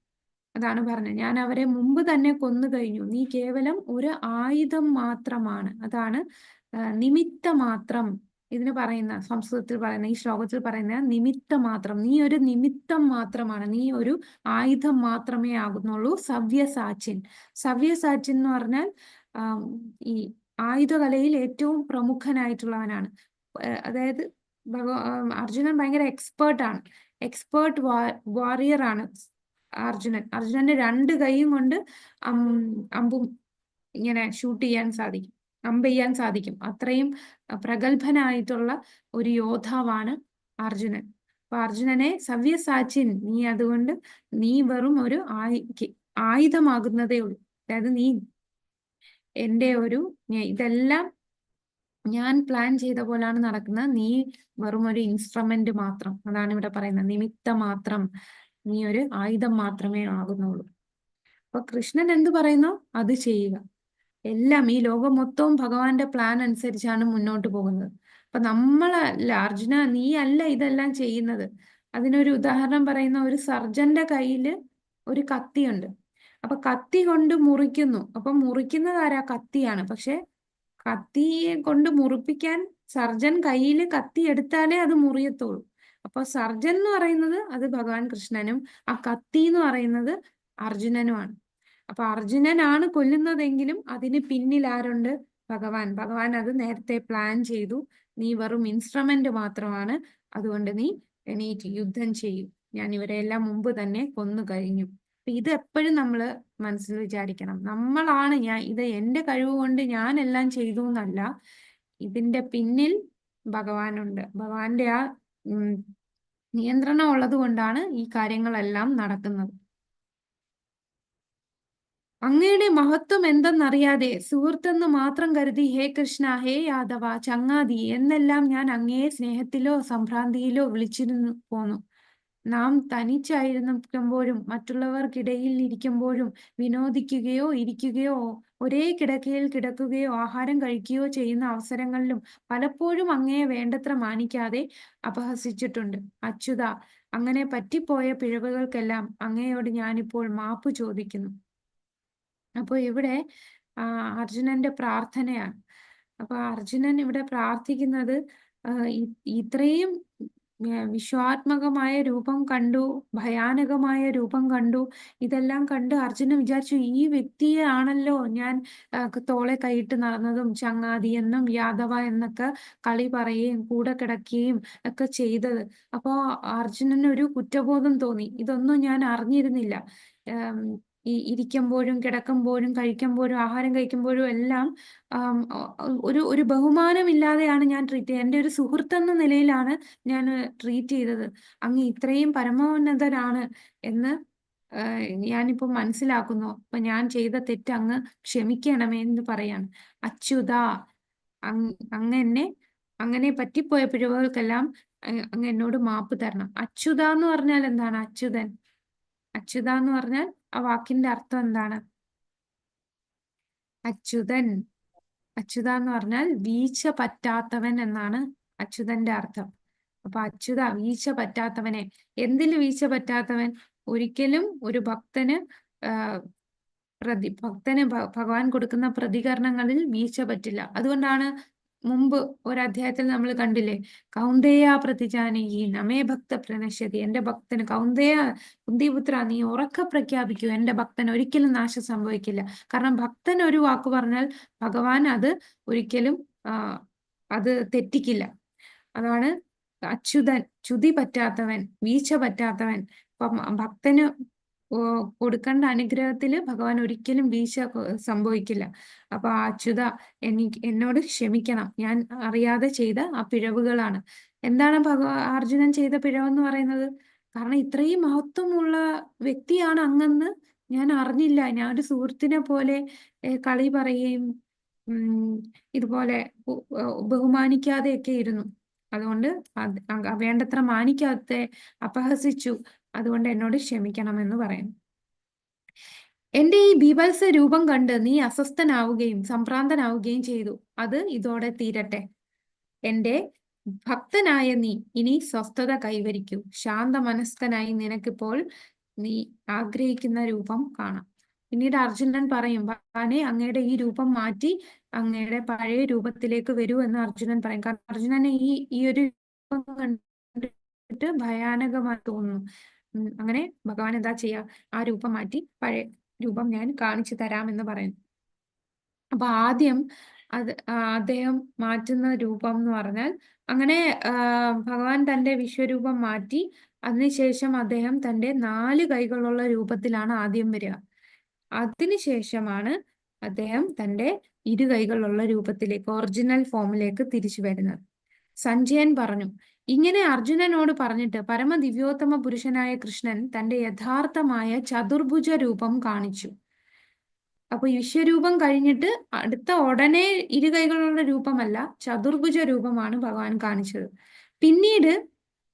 അതാണ് പറഞ്ഞത്. ഞാൻ അവരെ മുമ്പ് തന്നെ കൊന്നു കഴിഞ്ഞു. നീ കേവലം ഒരു ആയുധം മാത്രമാണ്. അതാണ് നിമിത്ത മാത്രം ഇതിന് പറയുന്ന, സംസ്കൃതത്തിൽ പറയുന്ന, ഈ ശ്ലോകത്തിൽ പറയുന്ന നിമിത്ത മാത്രം. നീ ഒരു നിമിത്തം മാത്രമാണ്, നീ ഒരു ആയുധം മാത്രമേ ആകുന്നുള്ളൂ. സവ്യസാചിൻ. സവ്യസാചിൻ എന്ന് പറഞ്ഞാൽ ഈ ആയുധകലയിൽ ഏറ്റവും പ്രമുഖനായിട്ടുള്ളവനാണ്. അതായത് അർജുനൻ ഭയങ്കര എക്സ്പേർട്ട് ആണ്, എക്സ്പേർട്ട് വാറിയർ ആണ് അർജുനൻ. അർജുനന്റെ 2 കൈയും കൊണ്ട് അമ്പും ഇങ്ങനെ ഷൂട്ട് ചെയ്യാൻ സാധിക്കും, അമ്പെയ്യാൻ സാധിക്കും. അത്രയും പ്രഗത്ഭനായിട്ടുള്ള ഒരു യോദ്ധാവാണ് അർജുനൻ. അപ്പൊ അർജുനനെ സവ്യസാചിൻ, നീ അതുകൊണ്ട് നീ വെറും ഒരു ആയുധമാകുന്നതേ ഉള്ളൂ. അതായത് നീ എന്റെ ഒരു, ഇതെല്ലാം ഞാൻ പ്ലാൻ ചെയ്ത പോലാണ് നടക്കുന്നത്, നീ വെറും ഒരു ഇൻസ്ട്രുമെന്റ് മാത്രം. അതാണ് ഇവിടെ പറയുന്നത്, നിമിത്തം മാത്രം, നീ ഒരു ആയുധം മാത്രമേ ആകുന്നുള്ളൂ. അപ്പൊ കൃഷ്ണൻ എന്ത് പറയുന്നോ അത് ചെയ്യുക. എല്ലാം ഈ ലോകം മൊത്തവും ഭഗവാന്റെ പ്ലാൻ അനുസരിച്ചാണ് മുന്നോട്ട് പോകുന്നത്. അപ്പൊ നമ്മളല്ല അർജുന, നീ അല്ല ഇതെല്ലാം ചെയ്യുന്നത്. അതിനൊരു ഉദാഹരണം പറയുന്ന, ഒരു സർജന്റെ കയ്യില് ഒരു കത്തിയുണ്ട്. അപ്പൊ കത്തി കൊണ്ട് മുറിക്കുന്നു. അപ്പൊ മുറിക്കുന്നത് ആരാ? കത്തിയാണ്. പക്ഷെ കത്തിയെ കൊണ്ട് മുറിപ്പിക്കാൻ സർജൻ കയ്യിൽ കത്തി എടുത്താലേ അത് മുറിയത്തുള്ളൂ. അപ്പൊ സർജൻ എന്ന് പറയുന്നത് അത് ഭഗവാൻ കൃഷ്ണനും ആ കത്തി എന്ന് പറയുന്നത് അർജുനനുമാണ്. അപ്പൊ അർജുനനാണ് കൊല്ലുന്നതെങ്കിലും അതിന് പിന്നിൽ ആരുണ്ട്? ഭഗവാൻ. ഭഗവാൻ അത് നേരത്തെ പ്ലാൻ ചെയ്തു. നീ വെറും ഇൻസ്ട്രുമെന്റ് മാത്രമാണ്, അതുകൊണ്ട് നീ എണീറ്റ് യുദ്ധം ചെയ്യും, ഞാൻ ഇവരെല്ലാം മുമ്പ് തന്നെ കൊന്നു കഴിഞ്ഞു. അപ്പൊ ഇത് എപ്പോഴും നമ്മൾ മനസ്സിൽ വിചാരിക്കണം, നമ്മളാണ്, ഞാൻ ഇത് എന്റെ കഴിവ് കൊണ്ട് ഞാൻ എല്ലാം ചെയ്തു എന്നല്ല, ഇതിന്റെ പിന്നിൽ ഭഗവാനുണ്ട്. ഭഗവാന്റെ ആ നിയന്ത്രണം ഉള്ളത് കൊണ്ടാണ് ഈ കാര്യങ്ങളെല്ലാം നടക്കുന്നത്. അങ്ങയുടെ മഹത്വം എന്തെന്നറിയാതെ സുഹൃത്തെന്ന് മാത്രം കരുതി ഹേ കൃഷ്ണ, ഹേ യാദവ, ചങ്ങാതി എന്നെല്ലാം ഞാൻ അങ്ങയെ സ്നേഹത്തിലോ സംഭ്രാന്തിയിലോ വിളിച്ചിരുന്നു പോന്നു. നാം തനിച്ചായിരിക്കുമ്പോഴും മറ്റുള്ളവർക്കിടയിൽ ഇരിക്കുമ്പോഴും വിനോദിക്കുകയോ ഇരിക്കുകയോ ഒരേ കിടക്കയിൽ കിടക്കുകയോ ആഹാരം കഴിക്കുകയോ ചെയ്യുന്ന അവസരങ്ങളിലും പലപ്പോഴും അങ്ങയെ വേണ്ടത്ര മാനിക്കാതെ അപഹസിച്ചിട്ടുണ്ട്. അച്യുത, അങ്ങനെ പറ്റിപ്പോയ പിഴവുകൾക്കെല്ലാം അങ്ങയോട് ഞാനിപ്പോൾ മാപ്പ് ചോദിക്കുന്നു. അപ്പൊ ഇവിടെ അർജുനന്റെ പ്രാർത്ഥനയാണ്. അപ്പൊ അർജുനൻ ഇവിടെ പ്രാർത്ഥിക്കുന്നത് ഇത്രയും വിശ്വാത്മകമായ രൂപം കണ്ടു, ഭയാനകമായ രൂപം കണ്ടു. ഇതെല്ലാം കണ്ട് അർജുനൻ വിചാരിച്ചു, ഈ വ്യക്തിയെ ആണല്ലോ ഞാൻ തോളെ കൈയിട്ട് നടന്നതും ചങ്ങാതി എന്നും യാദവ എന്നൊക്കെ കളി പറയുകയും കൂടെ കിടക്കുകയും ഒക്കെ ചെയ്തത്. അപ്പോ അർജുനന് ഒരു കുറ്റബോധം തോന്നി, ഇതൊന്നും ഞാൻ അറിഞ്ഞിരുന്നില്ല. ഈ ഇരിക്കുമ്പോഴും കിടക്കുമ്പോഴും കഴിക്കുമ്പോഴും ആഹാരം കഴിക്കുമ്പോഴും എല്ലാം ഒരു ഒരു ബഹുമാനമില്ലാതെയാണ് ഞാൻ ട്രീറ്റ് ചെയ്തത്. എൻ്റെ ഒരു സുഹൃത്തെന്ന നിലയിലാണ് ഞാൻ ട്രീറ്റ് ചെയ്തത്. അങ്ങ് ഇത്രയും പരമോന്നതനാണ് എന്ന് ഞാനിപ്പോ മനസ്സിലാക്കുന്നു. അപ്പൊ ഞാൻ ചെയ്ത തെറ്റ് അങ്ങ് ക്ഷമിക്കണമേ എന്ന് പറയാണ്. അച്യുത, അങ്ങ് എന്നെ അങ്ങനെ പറ്റിപ്പോയ പിഴവുകൾക്കെല്ലാം അങ്ങ് എന്നോട് മാപ്പ് തരണം. അച്യുത എന്ന് പറഞ്ഞാൽ എന്താണ്? അച്യുതൻ. അച്യുത എന്ന് പറഞ്ഞാൽ ആ വാക്കിന്റെ അർത്ഥം എന്താണ്? അച്യുതൻ. അച്യുത എന്ന് പറഞ്ഞാൽ വീഴ്ച പറ്റാത്തവൻ എന്നാണ് അച്യുതന്റെ അർത്ഥം. അപ്പൊ അച്യുത, വീഴ്ച പറ്റാത്തവനെ. എന്തിൽ വീഴ്ച പറ്റാത്തവൻ? ഒരിക്കലും ഒരു ഭക്തന് ഭക്തന് ഭഗവാൻ കൊടുക്കുന്ന പ്രതികരണങ്ങളിൽ വീഴ്ച പറ്റില്ല. അതുകൊണ്ടാണ് മുമ്പ് ഒരധ്യായത്തിൽ നമ്മൾ കണ്ടില്ലേ, കൗന്ദേയ പ്രതിജാനകി നമേ ഭക്ത പ്രണശ്യതി. എന്റെ ഭക്തന് കൗന്ദേയ, കുന്തിപുത്ര, നീ ഉറക്കെ പ്രഖ്യാപിക്കൂ, എന്റെ ഭക്തൻ ഒരിക്കലും നാശം സംഭവിക്കില്ല. കാരണം ഭക്തൻ ഒരു വാക്ക് പറഞ്ഞാൽ ഭഗവാൻ അത് ഒരിക്കലും അത് തെറ്റിക്കില്ല. അതാണ് അച്യുതൻ, ചുതി പറ്റാത്തവൻ, വീഴ്ച പറ്റാത്തവൻ. അപ്പം ഭക്തന് കൊടുക്കേണ്ട അനുഗ്രഹത്തില് ഭഗവാൻ ഒരിക്കലും വീഴ്ച സംഭവിക്കില്ല. അപ്പൊ ആ അച്യുത, എന്നോട് ക്ഷമിക്കണം, ഞാൻ അറിയാതെ ചെയ്ത ആ പിഴവുകളാണ്. എന്താണ് അർജുനൻ ചെയ്ത പിഴവെന്ന് പറയുന്നത്? കാരണം ഇത്രയും മഹത്വമുള്ള വ്യക്തിയാണ് അങ്ങെന്ന് ഞാൻ അറിഞ്ഞില്ല. ഞാൻ ഒരു സുഹൃത്തിനെ പോലെ കളി പറയുകയും ഇതുപോലെ ബഹുമാനിക്കാതെയൊക്കെ ഇരുന്നു. അതുകൊണ്ട് വേണ്ടത്ര മാനിക്കാതെ അപഹസിച്ചു. അതുകൊണ്ട് എന്നോട് ക്ഷമിക്കണമെന്ന് പറയുന്നു. എന്റെ ഈ ബീഭത്സ രൂപം കണ്ട് നീ അസ്വസ്ഥനാവുകയും സംഭ്രാന്തനാവുകയും ചെയ്തു. അത് ഇതോടെ തീരട്ടെ. എന്റെ ഭക്തനായ നീ ഇനി സ്വസ്ഥത കൈവരിക്കൂ. ശാന്തമനസ്കനായി നിനക്കിപ്പോൾ നീ ആഗ്രഹിക്കുന്ന രൂപം കാണാം. പിന്നീട് അർജുനൻ പറയും, ഭഗവാനെ, അങ്ങയുടെ ഈ രൂപം മാറ്റി അങ്ങയുടെ പഴയ രൂപത്തിലേക്ക് വരൂ എന്ന് അർജുനൻ പറയും. കാരണം അർജുനനെ ഈ ഈ ഒരു രൂപം കണ്ടിട്ട് ഭയാനകമായി തോന്നുന്നു. അങ്ങനെ ഭഗവാൻ എന്താ ചെയ്യാ? ആ രൂപം മാറ്റി പഴയ രൂപം ഞാൻ കാണിച്ചു തരാമെന്ന് പറയുന്നു. അപ്പൊ ആദ്യം അത് അദ്ദേഹം മാറ്റുന്ന രൂപം എന്ന് പറഞ്ഞാൽ, അങ്ങനെ ഭഗവാൻ തന്റെ വിശ്വരൂപം മാറ്റി. അതിനുശേഷം അദ്ദേഹം തന്റെ 4 കൈകളുള്ള രൂപത്തിലാണ് ആദ്യം വരിക. അതിനുശേഷമാണ് അദ്ദേഹം തന്റെ 2 കൈകളുള്ള രൂപത്തിലേക്ക്, ഒറിജിനൽ ഫോമിലേക്ക് തിരിച്ചു വരുന്നത്. സഞ്ജയൻ പറഞ്ഞു, ഇങ്ങനെ അർജുനനോട് പറഞ്ഞിട്ട് പരമദിവ്യോത്തമ പുരുഷനായ കൃഷ്ണൻ തന്റെ യഥാർത്ഥമായ ചതുർഭുജ രൂപം കാണിച്ചു. അപ്പൊ വിശ്വരൂപം കഴിഞ്ഞിട്ട് അടുത്ത ഉടനെ 2 കൈകളുള്ള രൂപമല്ല, ചതുർഭുജ രൂപമാണ് ഭഗവാൻ കാണിച്ചത്. പിന്നീട്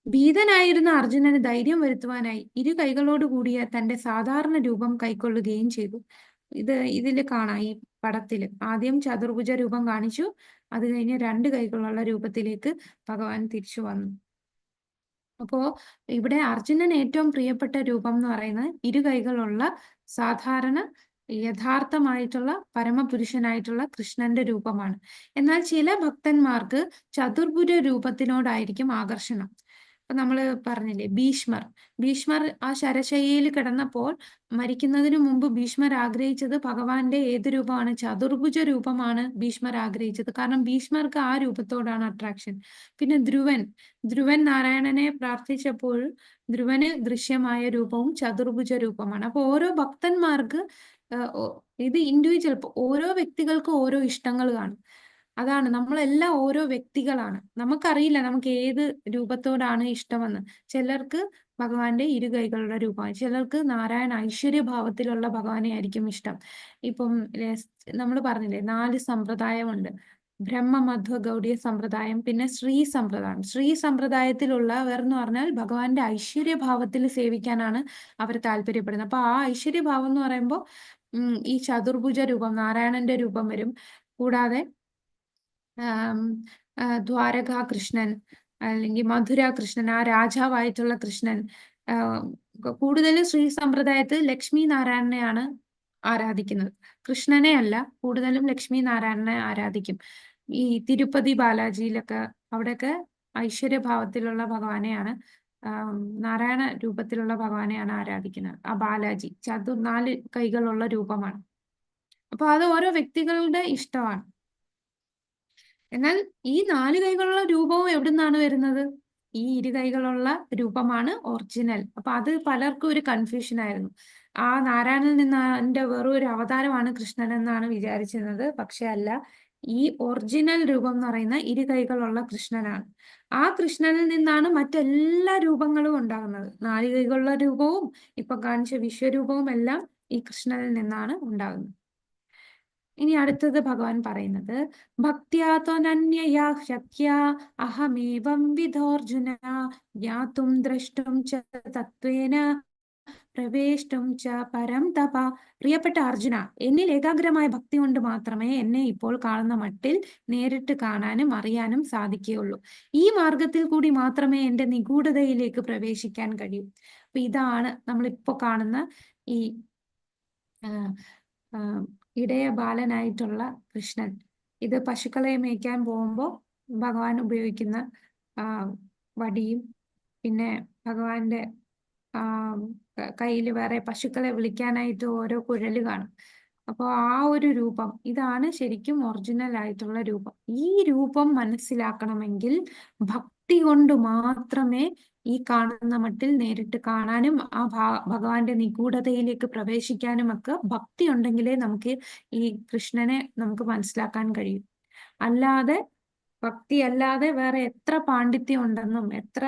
ഭീതനായിരുന്ന അർജുനന് ധൈര്യം വരുത്തുവാനായി 2 കൈകളോട് കൂടിയ തന്റെ സാധാരണ രൂപം കൈക്കൊള്ളുകയും ചെയ്തു. ഇതില് കാണാം ഈ പടത്തില്. ആദ്യം ചതുർഭുജ രൂപം കാണിച്ചു, അത് കഴിഞ്ഞ് 2 കൈകളുള്ള രൂപത്തിലേക്ക് ഭഗവാൻ തിരിച്ചു വന്നു. അപ്പോ ഇവിടെ അർജുനന് ഏറ്റവും പ്രിയപ്പെട്ട രൂപം എന്ന് പറയുന്നത് ഇരുകൈകളുള്ള സാധാരണ യഥാർത്ഥമായിട്ടുള്ള പരമപുരുഷനായിട്ടുള്ള കൃഷ്ണന്റെ രൂപമാണ്. എന്നാൽ ചില ഭക്തന്മാർക്ക് ചതുർഭുജ രൂപത്തിനോടായിരിക്കും ആകർഷണം. ഇപ്പൊ നമ്മള് പറഞ്ഞില്ലേ, ഭീഷ്മർ ഭീഷ്മർ ആ ശരശയ്യയിൽ കിടന്നപ്പോൾ മരിക്കുന്നതിന് മുമ്പ് ഭീഷ്മർ ആഗ്രഹിച്ചത് ഭഗവാന്റെ ഏത് രൂപമാണ്? ചതുർഭുജ രൂപമാണ് ഭീഷ്മർ ആഗ്രഹിച്ചത്. കാരണം ഭീഷ്മർക്ക് ആ രൂപത്തോടാണ് അട്രാക്ഷൻ. പിന്നെ ധ്രുവൻ ധ്രുവൻ നാരായണനെ പ്രാർത്ഥിച്ചപ്പോൾ ധ്രുവന് ദൃശ്യമായ രൂപവും ചതുർഭുജ രൂപമാണ്. അപ്പൊ ഓരോ ഭക്തന്മാർക്ക് ഇത് ഇൻഡിവിജ്വൽ, ഓരോ വ്യക്തികൾക്കും ഓരോ ഇഷ്ടങ്ങൾ കാണും. അതാണ് നമ്മളെല്ലാം ഓരോ വ്യക്തികളാണ്. നമുക്കറിയില്ല നമുക്ക് ഏത് രൂപത്തോടാണ് ഇഷ്ടമെന്ന്. ചിലർക്ക് ഭഗവാന്റെ ഇരുകൈകളുടെ രൂപമാണ്, ചിലർക്ക് നാരായണ ഐശ്വര്യഭാവത്തിലുള്ള ഭഗവാനെ ആയിരിക്കും ഇഷ്ടം. ഇപ്പം നമ്മൾ പറഞ്ഞില്ലേ, 4 സമ്പ്രദായമുണ്ട്. ബ്രഹ്മ മധ്വ ഗൗഡിയ സമ്പ്രദായം, പിന്നെ ശ്രീ സമ്പ്രദായം. ശ്രീ സമ്പ്രദായത്തിലുള്ളവർ എന്ന് പറഞ്ഞാൽ ഭഗവാന്റെ ഐശ്വര്യഭാവത്തിൽ സേവിക്കാനാണ് അവർ താല്പര്യപ്പെടുന്നത്. അപ്പൊ ആ ഐശ്വര്യഭാവം എന്ന് പറയുമ്പോൾ ഈ ചതുർഭുജ രൂപം, നാരായണന്റെ രൂപം വരും. കൂടാതെ ദ്വാരകാ കൃഷ്ണൻ അല്ലെങ്കിൽ മധുര കൃഷ്ണൻ, ആ രാജാവായിട്ടുള്ള കൃഷ്ണൻ. കൂടുതലും ശ്രീ സമ്പ്രദായത്തിൽ ലക്ഷ്മി നാരായണനെയാണ് ആരാധിക്കുന്നത്, കൃഷ്ണനെ അല്ല. കൂടുതലും ലക്ഷ്മി നാരായണനെ ആരാധിക്കും. ഈ തിരുപ്പതി ബാലാജിയിലൊക്കെ അവിടെയൊക്കെ ഐശ്വര്യഭാവത്തിലുള്ള ഭഗവാനെയാണ്, നാരായണ രൂപത്തിലുള്ള ഭഗവാനെയാണ് ആരാധിക്കുന്നത്. ആ ബാലാജി 4 കൈകളുള്ള രൂപമാണ്. അപ്പൊ അത് ഓരോ വ്യക്തികളുടെ ഇഷ്ടമാണ്. എന്നാൽ ഈ 4 കൈകളുള്ള രൂപവും എവിടുന്നാണ് വരുന്നത്? ഈ 2 കൈകളുള്ള രൂപമാണ് ഒറിജിനൽ. അപ്പൊ അത് പലർക്കും ഒരു കൺഫ്യൂഷൻ ആയിരുന്നു. ആ നാരായണനിൽ നിന്ന് വെറും ഒരു അവതാരമാണ് കൃഷ്ണൻ എന്നാണ് വിചാരിച്ചിരുന്നത്. പക്ഷെ അല്ല, ഈ ഒറിജിനൽ രൂപം എന്ന് പറയുന്ന 2 കൈകളുള്ള കൃഷ്ണനാണ്. ആ കൃഷ്ണനിൽ നിന്നാണ് മറ്റെല്ലാ രൂപങ്ങളും ഉണ്ടാകുന്നത്. 4 കൈകളുള്ള രൂപവും ഇപ്പൊ കാണിച്ച വിശ്വരൂപവും എല്ലാം ഈ കൃഷ്ണനിൽ നിന്നാണ് ഉണ്ടാകുന്നത്. ഇനി അടുത്തത് ഭഗവാൻ പറയുന്നത്, ഭക്ത്യാ ശക്യ അഹമേവം വിധോർജുന ജ്ഞാതും ദ്രഷ്ടും ച തത്വേന പ്രവേഷ്ടും ച പരം തപ. പ്രിയപ്പെട്ട അർജുന, എന്നിൽ ഏകാഗ്രമായ ഭക്തി കൊണ്ട് മാത്രമേ എന്നെ ഇപ്പോൾ കാണുന്ന മട്ടിൽ നേരിട്ട് കാണാനും അറിയാനും സാധിക്കുകയുള്ളൂ. ഈ മാർഗത്തിൽ കൂടി മാത്രമേ എന്റെ നിഗൂഢതയിലേക്ക് പ്രവേശിക്കാൻ കഴിയൂ. അപ്പൊ ഇതാണ് നമ്മളിപ്പോ കാണുന്ന ഈ ഇടയ ബാലനായിട്ടുള്ള കൃഷ്ണൻ. ഇത് പശുക്കളെ മേയ്ക്കാൻ പോകുമ്പോൾ ഭഗവാൻ ഉപയോഗിക്കുന്ന വടിയും, പിന്നെ ഭഗവാന്റെ കയ്യിൽ വേറെ പശുക്കളെ വിളിക്കാനായിട്ട് ഓരോ കുഴല് കാണും. അപ്പൊ ആ ഒരു രൂപം, ഇതാണ് ശരിക്കും ഒറിജിനൽ ആയിട്ടുള്ള രൂപം. ഈ രൂപം മനസ്സിലാക്കണമെങ്കിൽ ഭക്തി കൊണ്ട് മാത്രമേ ഈ കാണുന്ന മട്ടിൽ നേരിട്ട് കാണാനും ആ ഭഗവാന്റെ നിഗൂഢതയിലേക്ക് പ്രവേശിക്കാനും ഒക്കെ ഭക്തി ഉണ്ടെങ്കിലേ നമുക്ക് ഈ കൃഷ്ണനെ നമുക്ക് മനസ്സിലാക്കാൻ കഴിയും. അല്ലാതെ ഭക്തി അല്ലാതെ വേറെ എത്ര പാണ്ഡിത്യം ഉണ്ടെന്നും എത്ര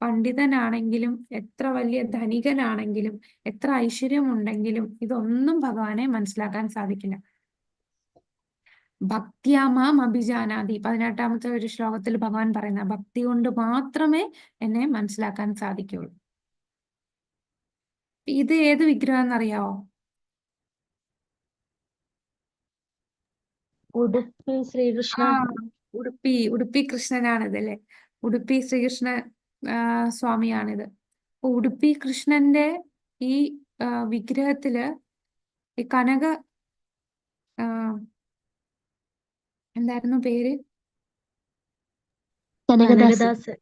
പണ്ഡിതനാണെങ്കിലും എത്ര വലിയ ധനികനാണെങ്കിലും എത്ര ഐശ്വര്യം ഉണ്ടെങ്കിലും ഇതൊന്നും ഭഗവാനെ മനസ്സിലാക്കാൻ സാധിക്കില്ല. ഭക്തിയാമാം അഭിജാനാതി, 18-ാമത്തെ ഒരു ശ്ലോകത്തിൽ ഭഗവാൻ പറയുന്ന ഭക്തി കൊണ്ട് മാത്രമേ എന്നെ മനസ്സിലാക്കാൻ സാധിക്കുള്ളൂ. ഇത് ഏത് വിഗ്രഹം എന്നറിയാവോ? ഉടുപ്പി ശ്രീകൃഷ്ണ. ഉടുപ്പി ഉടുപ്പി കൃഷ്ണനാണിത് അല്ലെ? ഉടുപ്പി ശ്രീകൃഷ്ണ സ്വാമിയാണിത്. ഉടുപ്പി കൃഷ്ണന്റെ ഈ വിഗ്രഹത്തില് ഈ കനക എന്തായിരുന്നു പേര്? കനകദാസ്.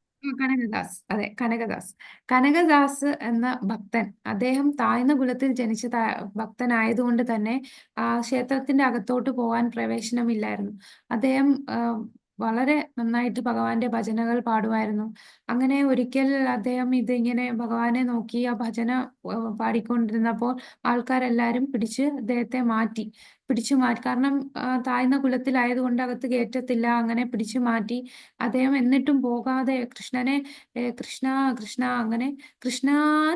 കനകദാസ്. അതെ, കനകദാസ്. കനകദാസ് എന്ന ഭക്തൻ, അദ്ദേഹം താഴ്ന്ന കുലത്തിൽ ജനിച്ച ഭക്തനായതുകൊണ്ട് തന്നെ ആ ക്ഷേത്രത്തിന്റെ അകത്തോട്ട് പോകാൻ പ്രവേശനമില്ലായിരുന്നു. അദ്ദേഹം വളരെ നന്നായിട്ട് ഭഗവാന്റെ ഭജനകൾ പാടുമായിരുന്നു. അങ്ങനെ ഒരിക്കൽ അദ്ദേഹം ഇതിങ്ങനെ ഭഗവാനെ നോക്കി ആ ഭജന പാടിക്കൊണ്ടിരുന്നപ്പോൾ ആൾക്കാരെല്ലാരും പിടിച്ച് അദ്ദേഹത്തെ മാറ്റി, പിടിച്ചു മാറ്റി. കാരണം താഴ്ന്ന കുലത്തിലായതുകൊണ്ട് അകത്ത് കയറ്റത്തില്ല. അങ്ങനെ പിടിച്ചു മാറ്റി. അദ്ദേഹം എന്നിട്ടും പോകാതെ കൃഷ്ണനെ കൃഷ്ണ കൃഷ്ണ അങ്ങനെ കൃഷ്ണ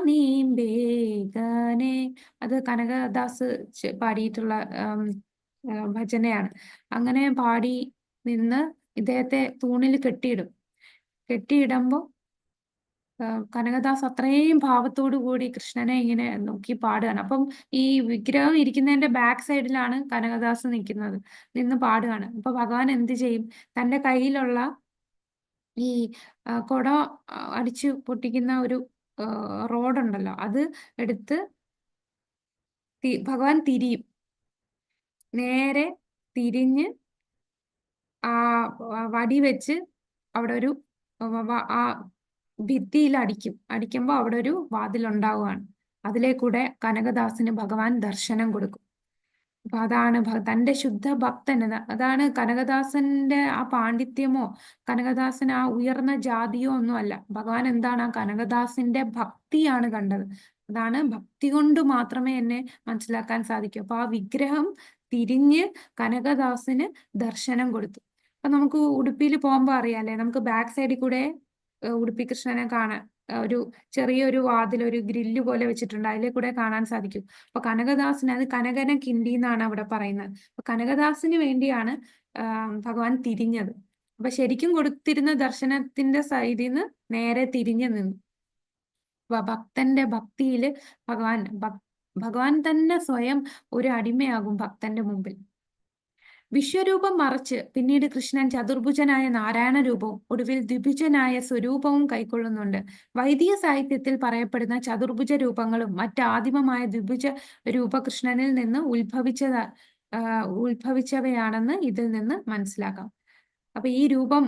നീമ്പേഗനെ, അത് കനകദാസ് പാടിയിട്ടുള്ള ഭജനയാണ്. അങ്ങനെ പാടി നിന്ന് ഇദ്ദേഹത്തെ തൂണിൽ കെട്ടിയിടും. കെട്ടിയിടുമ്പോ കനകദാസ് അത്രയും ഭാവത്തോടു കൂടി കൃഷ്ണനെ ഇങ്ങനെ നോക്കി പാടുകയാണ്. അപ്പം ഈ വിഗ്രഹം ഇരിക്കുന്നതിന്റെ ബാക്ക് സൈഡിലാണ് കനകദാസ് നിൽക്കുന്നത്, നിന്ന് പാടുകയാണ്. അപ്പൊ ഭഗവാൻ എന്ത് ചെയ്യും? തന്റെ കയ്യിലുള്ള ഈ കുട അടിച്ചു പൊട്ടിക്കുന്ന ഒരു റോഡുണ്ടല്ലോ, അത് എടുത്ത് ഭഗവാൻ തിരിയും. നേരെ തിരിഞ്ഞ് ആ വടി വെച്ച് അവിടെ ഒരു ആ ഭിത്തിയിൽ അടിക്കും. അടിക്കുമ്പോ അവിടെ ഒരു വാതിലുണ്ടാവുകയാണ്. അതിലേക്കൂടെ കനകദാസിന് ഭഗവാൻ ദർശനം കൊടുക്കും. അപ്പൊ അതാണ് തന്റെ ശുദ്ധ ഭക്തൻ. അതാണ് കനകദാസന്റെ ആ പാണ്ഡിത്യമോ കനകദാസൻ ആ ഉയർന്ന ജാതിയോ ഒന്നും അല്ല. ഭഗവാൻ എന്താണ്, ആ കനകദാസിന്റെ ഭക്തിയാണ് കണ്ടത്. അതാണ് ഭക്തി കൊണ്ട് മാത്രമേ എന്നെ മനസ്സിലാക്കാൻ സാധിക്കൂ. അപ്പൊ ആ വിഗ്രഹം തിരിഞ്ഞ് കനകദാസിന് ദർശനം കൊടുത്തു. അപ്പൊ നമുക്ക് ഉടുപ്പിയിൽ പോകുമ്പോ അറിയാലേ, നമുക്ക് ബാക്ക് സൈഡിൽ കൂടെ ഉടുപ്പി കൃഷ്ണനെ കാണാൻ ഒരു ചെറിയൊരു വാതിൽ, ഒരു ഗ്രില്ല് പോലെ വെച്ചിട്ടുണ്ട്, അതിലെ കൂടെ കാണാൻ സാധിക്കും. അപ്പൊ കനകദാസിന്, അത് കനകന കിണ്ടി എന്നാണ് അവിടെ പറയുന്നത്. അപ്പൊ കനകദാസിന് വേണ്ടിയാണ് ഭഗവാൻ തിരിഞ്ഞത്. അപ്പൊ ശരിക്കും കൊടുത്തിരുന്ന ദർശനത്തിന്റെ സൈഡിൽ നിന്ന് നേരെ തിരിഞ്ഞു നിന്നു. അപ്പൊ ഭക്തന്റെ ഭക്തിയില് ഭഗവാൻ ഭഗവാൻ തന്നെ സ്വയം ഒരു അടിമയാകും ഭക്തന്റെ മുമ്പിൽ. വിശ്വരൂപം മറച്ച് പിന്നീട് കൃഷ്ണൻ ചതുർഭുജനായ നാരായണ രൂപവും ഒടുവിൽ ദ്വിഭുജനായ സ്വരൂപവും കൈക്കൊള്ളുന്നുണ്ട്. വൈദിക സാഹിത്യത്തിൽ പറയപ്പെടുന്ന ചതുർഭുജ രൂപങ്ങളും മറ്റാദിമമായ ദ്വിഭുജ രൂപ കൃഷ്ണനിൽ നിന്ന് ഉത്ഭവിച്ചവയാണെന്ന് ഇതിൽ നിന്ന് മനസ്സിലാക്കാം. അപ്പൊ ഈ രൂപം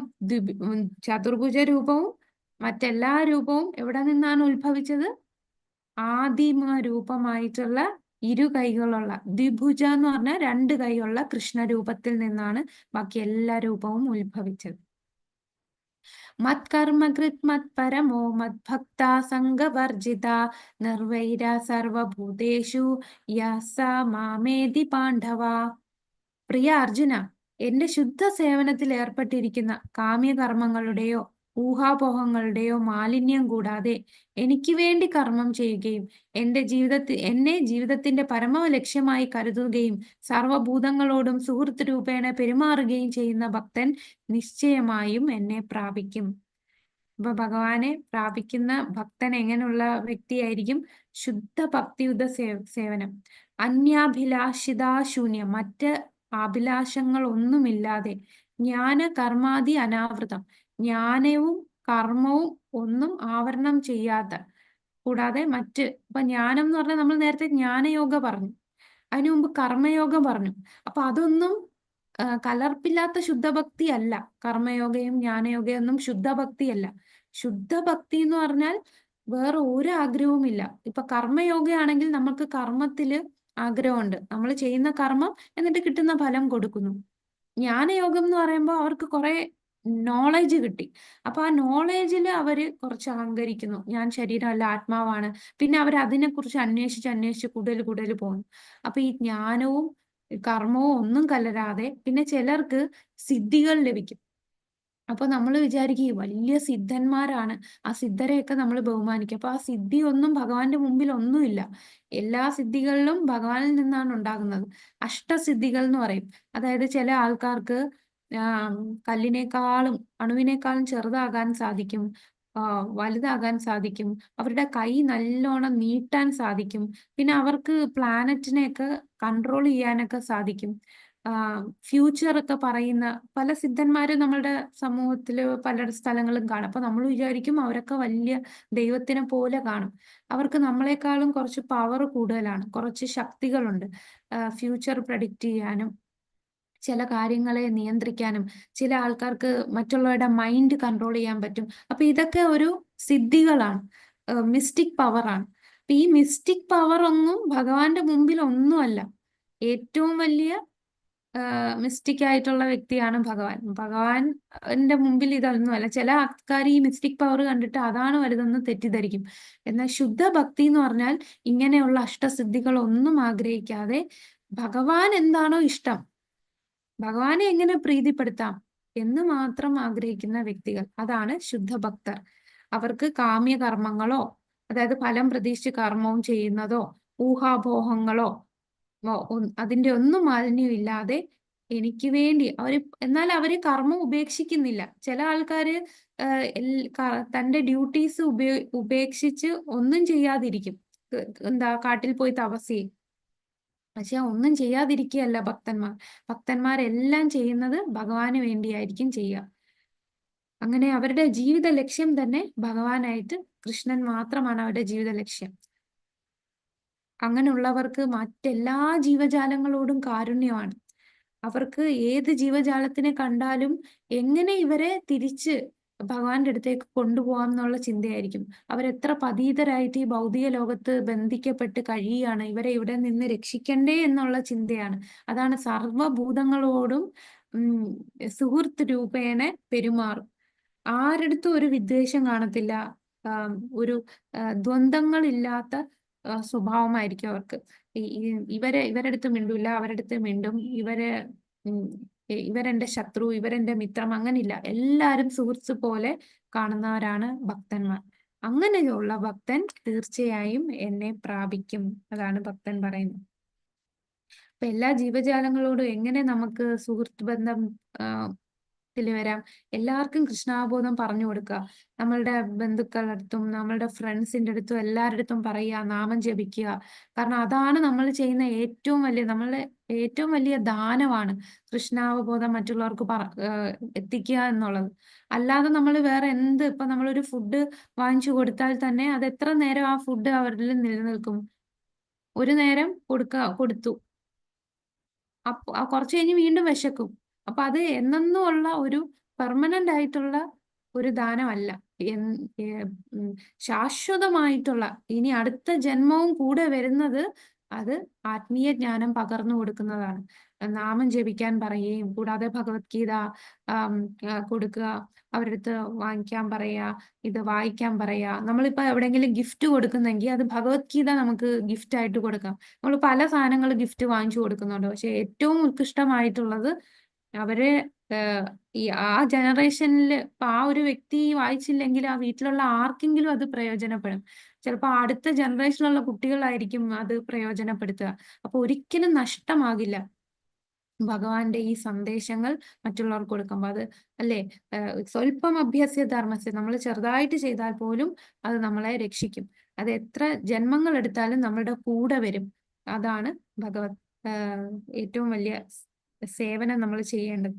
ചതുർഭുജ രൂപവും മറ്റെല്ലാ രൂപവും എവിടെ നിന്നാണ് ഉത്ഭവിച്ചത്? ആദിമ രൂപമായിട്ടുള്ള ഇരു കൈകളുള്ള ദ്വിഭുജ എന്ന് പറഞ്ഞാൽ രണ്ട് കൈയുള്ള കൃഷ്ണരൂപത്തിൽ നിന്നാണ് ബാക്കി എല്ലാ രൂപവും ഉത്ഭവിച്ചത്. മത്കർമ്മകൃത് മത്പരമോ മദ്ഭക്ത സംഗവർജിത നിർവൈര സർവഭൂതേഷു യസ മാമേതി പാണ്ഡവ. പ്രിയ അർജുന, എന്റെ ശുദ്ധ സേവനത്തിൽ ഏർപ്പെട്ടിരിക്കുന്ന കാമ്യകർമ്മങ്ങളുടെയോ ഊഹാപോഹങ്ങളുടെയോ മാലിന്യം കൂടാതെ എനിക്ക് വേണ്ടി കർമ്മം ചെയ്യുകയും എന്നെ ജീവിതത്തിന്റെ പരമ ലക്ഷ്യമായി കരുതുകയും സർവഭൂതങ്ങളോടും സുഹൃത്ത് രൂപേണ പെരുമാറുകയും ചെയ്യുന്ന ഭക്തൻ നിശ്ചയമായും എന്നെ പ്രാപിക്കും. അപ്പൊ ഭഗവാനെ പ്രാപിക്കുന്ന ഭക്തൻ എങ്ങനെയുള്ള വ്യക്തിയായിരിക്കും? ശുദ്ധ ഭക്തിയുത സേവനം, അന്യാഭിലാഷിതാശൂന്യം, മറ്റ് അഭിലാഷങ്ങളൊന്നുമില്ലാതെ, ജ്ഞാന കർമാദി അനാവൃതം, ജ്ഞാനവും കർമ്മവും ഒന്നും ആവരണം ചെയ്യാത്ത, കൂടാതെ മറ്റ്, ഇപ്പൊ ജ്ഞാനം എന്ന് പറഞ്ഞാൽ നമ്മൾ നേരത്തെ ജ്ഞാനയോഗ പറഞ്ഞു, അതിനു മുമ്പ് കർമ്മയോഗം പറഞ്ഞു. അപ്പൊ അതൊന്നും കലർപ്പില്ലാത്ത ശുദ്ധഭക്തി അല്ല. കർമ്മയോഗയും ജ്ഞാനയോഗയും ഒന്നും ശുദ്ധഭക്തിയല്ല. ശുദ്ധഭക്തി എന്ന് പറഞ്ഞാൽ വേറെ ഒരു ആഗ്രഹവും ഇല്ല. ഇപ്പൊ കർമ്മയോഗയാണെങ്കിൽ നമുക്ക് കർമ്മത്തില് ആഗ്രഹമുണ്ട്, നമ്മൾ ചെയ്യുന്ന കർമ്മം എന്നിട്ട് കിട്ടുന്ന ഫലം കൊടുക്കുന്നു. ജ്ഞാനയോഗം എന്ന് പറയുമ്പോൾ അവർക്ക് കുറെ നോളജ് കിട്ടി. അപ്പൊ ആ നോളേജിൽ അവര് കുറച്ച് അഹങ്കരിക്കുന്നു, ഞാൻ ശരീരമല്ല ആത്മാവാണ്. പിന്നെ അവർ അതിനെ കുറിച്ച് അന്വേഷിച്ച് അന്വേഷിച്ച് കൂടുതൽ കൂടുതൽ പോകുന്നു. അപ്പൊ ഈ ജ്ഞാനവും കർമ്മവും ഒന്നും കലരാതെ പിന്നെ ചിലർക്ക് സിദ്ധികൾ ലഭിക്കും. അപ്പൊ നമ്മൾ വിചാരിക്കും വലിയ സിദ്ധന്മാരാണ്, ആ സിദ്ധരെയൊക്കെ നമ്മൾ ബഹുമാനിക്കും. അപ്പൊ ആ സിദ്ധി ഒന്നും ഭഗവാന്റെ മുമ്പിൽ ഒന്നുമില്ല. എല്ലാ സിദ്ധികളിലും ഭഗവാനിൽ നിന്നാണ് ഉണ്ടാകുന്നത്. അഷ്ടസിദ്ധികൾ എന്ന് പറയും. അതായത് ചില ആൾക്കാർക്ക് കല്ലിനേക്കാളും അണുവിനേക്കാളും ചെറുതാകാൻ സാധിക്കും, വലുതാകാൻ സാധിക്കും, അവരുടെ കൈ നല്ലോണം നീട്ടാൻ സാധിക്കും, പിന്നെ അവർക്ക് പ്ലാനറ്റിനെയൊക്കെ കൺട്രോൾ ചെയ്യാനൊക്കെ സാധിക്കും, ഫ്യൂച്ചർ ഒക്കെ പറയുന്ന പല സിദ്ധന്മാരും നമ്മളുടെ സമൂഹത്തില് പല സ്ഥലങ്ങളിലും കാണും. അപ്പൊ നമ്മൾ വിചാരിക്കും അവരൊക്കെ വലിയ ദൈവത്തിനെ പോലെ കാണും. അവർക്ക് നമ്മളെക്കാളും കുറച്ച് പവർ കൂടുതലാണ്, കുറച്ച് ശക്തികളുണ്ട്, ഫ്യൂച്ചർ പ്രഡിക്റ്റ് ചെയ്യാനും ചില കാര്യങ്ങളെ നിയന്ത്രിക്കാനും, ചില ആൾക്കാർക്ക് മറ്റുള്ളവരുടെ മൈൻഡ് കൺട്രോൾ ചെയ്യാൻ പറ്റും. അപ്പൊ ഇതൊക്കെ ഒരു സിദ്ധികളാണ്, മിസ്റ്റിക് പവറാണ്. അപ്പൊ ഈ മിസ്റ്റിക് പവർ ഒന്നും ഭഗവാന്റെ മുമ്പിൽ ഒന്നുമല്ല. ഏറ്റവും വലിയ മിസ്റ്റിക് ആയിട്ടുള്ള വ്യക്തിയാണ് ഭഗവാൻ. ഭഗവാന്റെ മുമ്പിൽ ഇതൊന്നുമല്ല. ചില ആൾക്കാർ ഈ മിസ്റ്റിക് പവർ കണ്ടിട്ട് അതാണ് വലുതെന്ന് തെറ്റിദ്ധരിക്കും. എന്നാൽ ശുദ്ധ ഭക്തി എന്ന് പറഞ്ഞാൽ ഇങ്ങനെയുള്ള അഷ്ടസിദ്ധികളൊന്നും ആഗ്രഹിക്കാതെ ഭഗവാൻ എന്താണോ ഇഷ്ടം, ഭഗവാനെ എങ്ങനെ പ്രീതിപ്പെടുത്താം എന്ന് മാത്രം ആഗ്രഹിക്കുന്ന വ്യക്തികൾ, അതാണ് ശുദ്ധഭക്തർ. അവർക്ക് കാമ്യകർമ്മങ്ങളോ, അതായത് ഫലം പ്രതീക്ഷിച്ച് കർമ്മവും ചെയ്യുന്നതോ ഊഹാപോഹങ്ങളോ അതിന്റെ ഒന്നും മാലിന്യം ഇല്ലാതെ എനിക്ക് വേണ്ടി അവര്, എന്നാൽ അവര് കർമ്മം ഉപേക്ഷിക്കുന്നില്ല. ചില ആൾക്കാര് തന്റെ ഡ്യൂട്ടീസ് ഉപേക്ഷിച്ച് ഒന്നും ചെയ്യാതിരിക്കും, എന്താ കാട്ടിൽ പോയി തപസ് ചെയ്യും. പക്ഷെ ഒന്നും ചെയ്യാതിരിക്കുകയല്ല ഭക്തന്മാർ. ഭക്തന്മാരെല്ലാം ചെയ്യുന്നത് ഭഗവാന് വേണ്ടിയായിരിക്കും ചെയ്യുക. അങ്ങനെ അവരുടെ ജീവിത ലക്ഷ്യം തന്നെ ഭഗവാനായിട്ട് കൃഷ്ണൻ മാത്രമാണ് അവരുടെ ജീവിത ലക്ഷ്യം. അങ്ങനെയുള്ളവർക്ക് മറ്റെല്ലാ ജീവജാലങ്ങളോടും കാരുണ്യമാണ്. അവർക്ക് ഏത് ജീവജാലത്തിനെ കണ്ടാലും എങ്ങനെ ഇവരെ തിരിച്ച് ഭഗവാന്റെ അടുത്തേക്ക് കൊണ്ടുപോകാം എന്നുള്ള ചിന്തയായിരിക്കും. അവരെത്ര പതീതരായിട്ട് ഈ ഭൗതിക ലോകത്ത് ബന്ധിക്കപ്പെട്ട് കഴിയുകയാണ്, ഇവരെ ഇവിടെ നിന്ന് രക്ഷിക്കണ്ടേ എന്നുള്ള ചിന്തയാണ്. അതാണ് സർവഭൂതങ്ങളോടും സുഹൃത്ത് രൂപേണ പെരുമാറും. ആരടുത്തും ഒരു വിദ്വേഷം കാണത്തില്ല, ഒരു ദ്വന്ദ്ങ്ങളില്ലാത്ത സ്വഭാവമായിരിക്കും അവർക്ക്. ഇവരടുത്ത് മിണ്ടൂല, അവരടുത്ത് മിണ്ടും, ഇവരെന്റെ ശത്രു, ഇവരെന്റെ മിത്രം, അങ്ങനില്ല. എല്ലാരും സുഹൃത്ത് പോലെ കാണുന്നവരാണ് ഭക്തന്മാർ. അങ്ങനെയുള്ള ഭക്തൻ തീർച്ചയായും എന്നെ പ്രാപിക്കും. അതാണ് ഭക്തൻ പറയുന്നത്. അപ്പൊ എല്ലാ ജീവജാലങ്ങളോടും എങ്ങനെ നമുക്ക് സുഹൃത്ത് ബന്ധം ത്തിൽ വരാം? എല്ലാവർക്കും കൃഷ്ണാവബോധം പറഞ്ഞു കൊടുക്കുക. നമ്മളുടെ ബന്ധുക്കളുടെ അടുത്തും നമ്മളുടെ ഫ്രണ്ട്സിന്റെ അടുത്തും എല്ലാവരുടെ അടുത്തും പറയുക, നാമം ജപിക്കുക. കാരണം അതാണ് നമ്മൾ ചെയ്യുന്ന ഏറ്റവും വലിയ, നമ്മളുടെ ഏറ്റവും വലിയ ദാനമാണ് കൃഷ്ണാവബോധം മറ്റുള്ളവർക്ക് എത്തിക്കുക എന്നുള്ളത്. അല്ലാതെ നമ്മൾ വേറെ എന്ത്, ഇപ്പൊ നമ്മളൊരു ഫുഡ് വാങ്ങിച്ചു കൊടുത്താൽ തന്നെ അത് എത്ര നേരം ആ ഫുഡ് അവരിൽ നിലനിൽക്കും? ഒരു നേരം കൊടുത്തു, അപ്പൊ കുറച്ച് കഴിഞ്ഞ് വീണ്ടും വിശക്കും. അപ്പൊ അത് എന്നെന്നും ഉള്ള ഒരു പെർമനന്റ് ആയിട്ടുള്ള ഒരു ദാനമല്ല. ശാശ്വതമായിട്ടുള്ള ഇനി അടുത്ത ജന്മവും കൂടെ വരുന്നത് അത് ആത്മീയ ജ്ഞാനം പകർന്നു കൊടുക്കുന്നതാണ്. നാമം ജപിക്കാൻ പറയുകയും കൂടാതെ ഭഗവത്ഗീത കൊടുക്കുക, അവരുടെ അടുത്ത് വാങ്ങിക്കാൻ പറയുക, ഇത് വായിക്കാൻ പറയുക. നമ്മളിപ്പോ എവിടെയെങ്കിലും ഗിഫ്റ്റ് കൊടുക്കുന്നെങ്കിൽ അത് ഭഗവത്ഗീത നമുക്ക് ഗിഫ്റ്റ് ആയിട്ട് കൊടുക്കാം. നമ്മൾ പല സാധനങ്ങൾ ഗിഫ്റ്റ് വാങ്ങിച്ചു കൊടുക്കുന്നുണ്ട്. പക്ഷെ ഏറ്റവും ഉത്കൃഷ്ടമായിട്ടുള്ളത് അവരെ ഈ ആ ജനറേഷനിൽ ഇപ്പൊ ആ ഒരു വ്യക്തി വായിച്ചില്ലെങ്കിൽ ആ വീട്ടിലുള്ള ആർക്കെങ്കിലും അത് പ്രയോജനപ്പെടും. ചിലപ്പോ അടുത്ത ജനറേഷനിലുള്ള കുട്ടികളായിരിക്കും അത് പ്രയോജനപ്പെടുത്തുക. അപ്പൊ ഒരിക്കലും നഷ്ടമാകില്ല ഭഗവാന്റെ ഈ സന്ദേശങ്ങൾ മറ്റുള്ളവർക്ക് കൊടുക്കുമ്പോ. അത് അല്ലേ, സ്വല്പം അഭ്യസ്യ ധർമ്മസ്യ, നമ്മൾ ചെറുതായിട്ട് ചെയ്താൽ പോലും അത് നമ്മളെ രക്ഷിക്കും. അത് എത്ര ജന്മങ്ങൾ എടുത്താലും നമ്മളുടെ കൂടെ വരും. അതാണ് ഭഗവത് ഏറ്റവും വലിയ സേവനം നമ്മൾ ചെയ്യേണ്ടത്.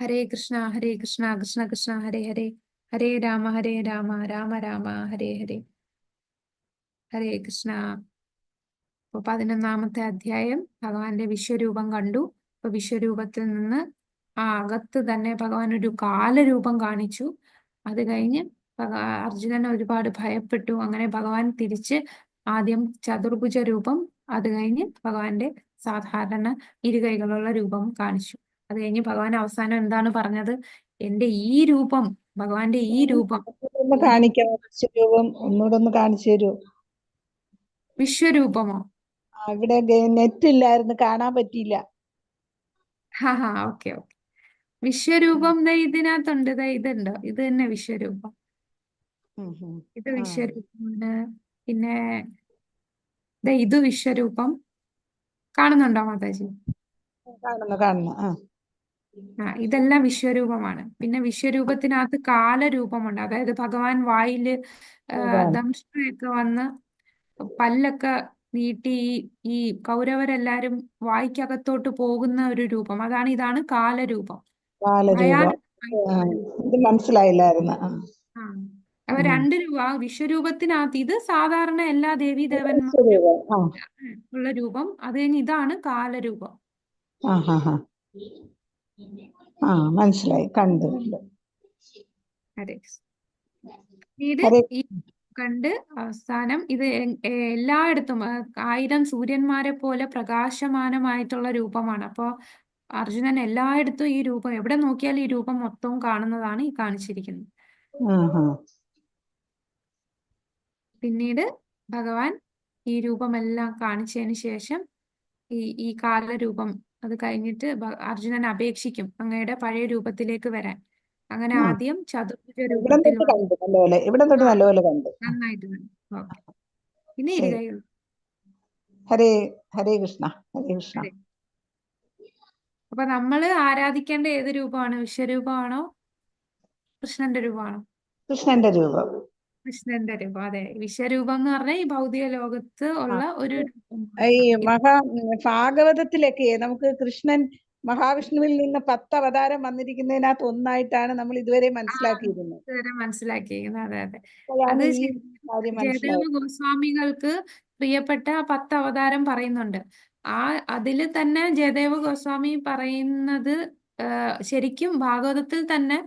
ഹരേ കൃഷ്ണ ഹരേ കൃഷ്ണ കൃഷ്ണ കൃഷ്ണ ഹരേ ഹരേ, ഹരേ രാമ ഹരേ രാമ രാമ രാമ ഹരേ ഹരേ, ഹരേ കൃഷ്ണ. അപ്പൊ 11-ാമത്തെ അധ്യായം ഭഗവാന്റെ വിശ്വരൂപം കണ്ടു. അപ്പൊ വിശ്വരൂപത്തിൽ നിന്ന് ആ അകത്ത് തന്നെ ഭഗവാൻ ഒരു കാലരൂപം കാണിച്ചു. അത് കഴിഞ്ഞ് അർജുനൻ ഒരുപാട് ഭയപ്പെട്ടു. അങ്ങനെ ഭഗവാൻ തിരിച്ച് ആദ്യം ചതുർഭുജ രൂപം, അത് കഴിഞ്ഞ് ഭഗവാന്റെ സാധാരണ ഇരുകൈകളുള്ള രൂപം കാണിച്ചു. അത് കഴിഞ്ഞ് ഭഗവാൻ അവസാനം എന്താണ് പറഞ്ഞത്? എന്റെ ഈ രൂപം, ഭഗവാന്റെ ഈ രൂപം ഒന്ന് കാണിക്കാമോ? വിശ്വരൂപം ഒന്നുകൂടെ ഒന്ന് കാണിച്ചു തരൂ. വിശ്വരൂപമോ? ഇവിടെ നെറ്റ് ഇല്ലായിരുന്നു, കാണാൻ പറ്റിയില്ല. ഹാ ഹാ, ഓക്കെ ഓക്കെ. വിശ്വരൂപം ദേ ഇതിനകത്തുണ്ട്, ദേ ഇതുണ്ടോ, ഇത് തന്നെ വിശ്വരൂപം. ഇത് വിശ്വരൂപമാണ്. പിന്നെ ദേ ഇത് വിശ്വരൂപം. കാണുന്നുണ്ടോ മാതാജി? കാണുന്നു കാണുന്നു. ആ, ഇതെല്ലാം വിശ്വരൂപമാണ്. പിന്നെ വിശ്വരൂപത്തിനകത്ത് കാലരൂപമുണ്ട്. അതായത് ഭഗവാൻ വായില് ദംഷ്ട്രയൊക്കെ വന്ന് പല്ലൊക്കെ നീട്ടി ഈ കൗരവരെല്ലാരും വായിക്കകത്തോട്ട് പോകുന്ന ഒരു രൂപം, അതാണ് ഇതാണ് കാലരൂപം. കാലരൂപം ഇത് മനസ്സിലായില്ലായിരുന്നു. അപ്പൊ രണ്ട് രൂപ വിശ്വരൂപത്തിനകത്ത് ഇത് സാധാരണ എല്ലാ ദേവീ ദേവന്മാരും ഉള്ള രൂപം. അത് കഴിഞ്ഞ് ഇതാണ് കാലരൂപം. മനസ്സിലായി, കണ്ടു കണ്ടു. അതെ, പിന്നീട് ഈ കണ്ട് അവസാനം ഇത് എല്ലായിടത്തും 1000 സൂര്യന്മാരെ പോലെ പ്രകാശമാനമായിട്ടുള്ള രൂപമാണ്. അപ്പോ അർജുനൻ എല്ലായിടത്തും ഈ രൂപം, എവിടെ നോക്കിയാലും ഈ രൂപം മൊത്തവും കാണുന്നതാണ് ഈ കാണിച്ചിരിക്കുന്നത്. പിന്നീട് ഭഗവാൻ ഈ രൂപമെല്ലാം കാണിച്ചതിന് ശേഷം ഈ കാലരൂപം അത് കഴിഞ്ഞിട്ട് അർജുനൻ അപേക്ഷിക്കും അങ്ങയുടെ പഴയ രൂപത്തിലേക്ക് വരാൻ. അങ്ങനെ ആദ്യം ചതുർഭുജ രൂപത്തിൽ നന്നായിട്ട് കണ്ടു. ഓക്കെ, പിന്നെ ഇരുകൈ. ഹരേ ഹരേ കൃഷ്ണ ഹരേ കൃഷ്ണ. അപ്പൊ നമ്മള് ആരാധിക്കേണ്ട ഏത് രൂപമാണ്? വിശ്വരൂപമാണോ കൃഷ്ണന്റെ രൂപമാണോ? കൃഷ്ണന്റെ രൂപം. കൃഷ്ണന്റെ രൂപം. അതെ, വിശ്വരൂപം എന്ന് പറഞ്ഞാൽ ഈ ഭൗതിക ലോകത്ത് ഉള്ള ഒരു രൂപം. ഈ മഹാ ഭാഗവതത്തിലൊക്കെ നമുക്ക് കൃഷ്ണൻ മഹാവിഷ്ണുവിൽ നിന്ന് 10 അവതാരം വന്നിരിക്കുന്നതിനകത്ത് ഒന്നായിട്ടാണ് നമ്മൾ ഇതുവരെ മനസ്സിലാക്കിയിരുന്നത്. ഇതുവരെ മനസ്സിലാക്കിയിരിക്കുന്നത്. അതെ അതെ. അപ്പോഴാണ് അത് ഈ ശരിക്കും കാര്യം ജയദേവ മനസ്സിലായത്. ഗോസ്വാമികൾക്ക് പ്രിയപ്പെട്ട 10 അവതാരം പറയുന്നുണ്ട്. അതില് തന്നെ ജയദേവ ഗോസ്വാമി പറയുന്നത് ശരിക്കും ഭാഗവതത്തിൽ തന്നെ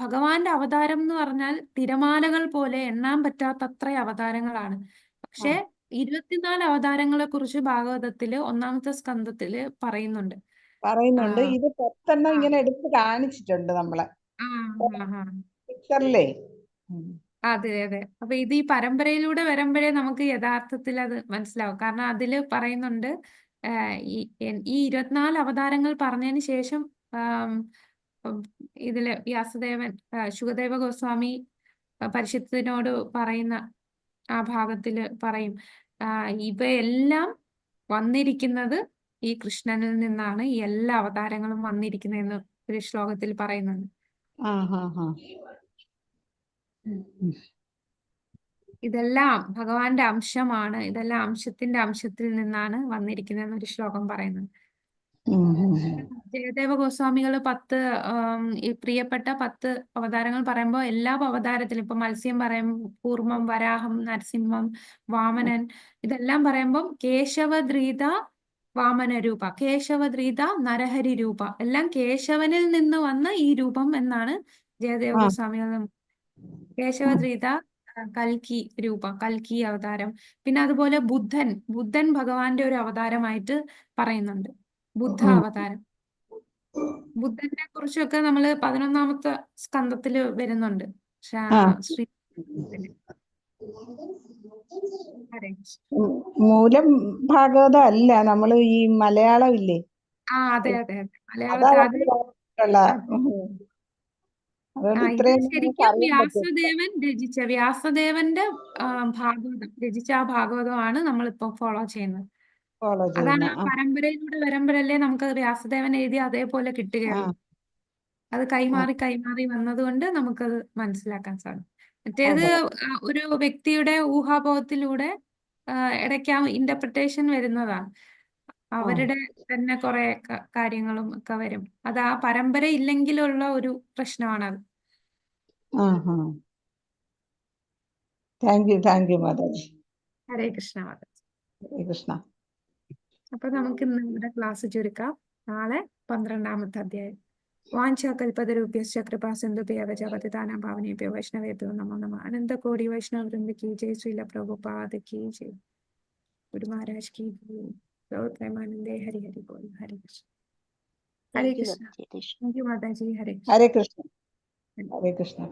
ഭഗവാന്റെ അവതാരം എന്ന് പറഞ്ഞാൽ തിരമാലകൾ പോലെ എണ്ണാൻ പറ്റാത്തത്ര അവതാരങ്ങളാണ്. പക്ഷെ 24 അവതാരങ്ങളെ കുറിച്ച് ഭാഗവതത്തില് 1-ാമത്തെ സ്കന്ധത്തില് പറയുന്നുണ്ട്. പറയുന്നുണ്ട്. ഇത് 10 എണ്ണം ഇങ്ങനെ എടുത്ത് കാണിച്ചിട്ടുണ്ട് നമ്മളെ പിക്ചറിലേ. അതെ അതെ. അപ്പൊ ഇത് ഈ പരമ്പരയിലൂടെ വരുമ്പോഴേ നമുക്ക് യഥാർത്ഥത്തിൽ അത് മനസ്സിലാവും. കാരണം അതില് പറയുന്നുണ്ട് ഈ 24 അവതാരങ്ങൾ പറഞ്ഞതിന് ശേഷം ഇതില് വ്യാസദേവൻ ശുകദേവ ഗോസ്വാമി പരിഷത്തിനോട് പറയുന്ന ആ ഭാഗത്തില് പറയും, ഇവയെല്ലാം വന്നിരിക്കുന്നത് ഈ കൃഷ്ണനിൽ നിന്നാണ്, ഈ എല്ലാ അവതാരങ്ങളും വന്നിരിക്കുന്നതെന്ന് ഒരു ശ്ലോകത്തിൽ പറയുന്നുണ്ട്. ഇതെല്ലാം ഭഗവാന്റെ അംശമാണ്, ഇതെല്ലാം അംശത്തിന്റെ അംശത്തിൽ നിന്നാണ് വന്നിരിക്കുന്നതെന്ന് ഒരു ശ്ലോകം പറയുന്നത്. ജയദേവ ഗോസ്വാമികള് 10 ഈ പ്രിയപ്പെട്ട 10 അവതാരങ്ങൾ പറയുമ്പോൾ എല്ലാ അവതാരത്തിലും ഇപ്പൊ മത്സ്യം പറയും, കൂർമ്മം, വരാഹം, നരസിംഹം, വാമനൻ, ഇതെല്ലാം പറയുമ്പം കേശവദ്രീത വാമന രൂപ, കേശവദ്രീത നരഹരി രൂപ, എല്ലാം കേശവനിൽ നിന്ന് വന്ന ഈ രൂപം എന്നാണ് ജയദേവ ഗോസ്വാമികൾ. കേശവദ്രീത കൽക്കി രൂപ, കൽക്കി അവതാരം. പിന്നെ അതുപോലെ ബുദ്ധൻ ഭഗവാന്റെ ഒരു അവതാരമായിട്ട് പറയുന്നുണ്ട്, ബുദ്ധ അവതാരം. ബുദ്ധനെ കുറിച്ചൊക്കെ നമ്മള് 11-ാമത്തെ സ്കന്ധത്തില് വരുന്നുണ്ട്. ശ്രീ മൂലം ഭാഗവതം അല്ല, നമ്മള് ഈ മലയാളം ഇല്ലേ? അതെ അതെ അതെ, മലയാളത്തിൽ. ശരിക്കും വ്യാസദേവൻ രചിച്ച വ്യാസദേവന്റെ ഭാഗവതം രചിച്ച ആ ഭാഗവതമാണ് നമ്മളിപ്പോ ഫോളോ ചെയ്യുന്നത്. അതാണ് ആ പരമ്പരയിലൂടെ വരുമ്പോഴല്ലേ നമുക്ക് വ്യാസദേവൻ എഴുതി അതേപോലെ കിട്ടുകയുള്ളൂ. അത് കൈമാറി കൈമാറി വന്നതുകൊണ്ട് നമുക്കത് മനസ്സിലാക്കാൻ സാധിക്കും. മറ്റേത് ഒരു വ്യക്തിയുടെ ഊഹാപോഹത്തിലൂടെ ഇടയ്ക്ക് ആ ഇന്റർപ്രിട്ടേഷൻ വരുന്നതാണ്. അവരുടെ തന്നെ കുറെ കാര്യങ്ങളും ഒക്കെ വരും. അത് ആ പരമ്പര ഇല്ലെങ്കിലുള്ള ഒരു പ്രശ്നമാണത്. Thank you, thank you Mataji. Hare Krishna Mataji. Hare Krishna. അപ്പൊ നമുക്ക് ഇന്ന് ഇവിടെ ക്ലാസ് ചുരുക്കാം. നാളെ 12-ാമത്തെ അധ്യായം. വാഞ്ചാകൽപതരുഭ്യശ്ച കൃപാ സിന്ധുഭ്യേവ ച പതിതാനാം പാവനേഭ്യോ വൈഷ്ണവേഭ്യോ നമോ നമഃ. അനന്തകോടി വൈഷ്ണവ വൃന്ദ കി ജയ്. ശ്രീല പ്രഭുപാദ് കി ജയ്. ഗുരു മഹാരാജ് കി ജയ്. ഗൗർ പ്രേമാനന്ദേ ഹരി ഹരി ബോൾ. ഹരേ കൃഷ്ണ. ഹരേ Krishna. Thank you Mataji. Hare Krishna. Hare Krishna. Hare Krishna.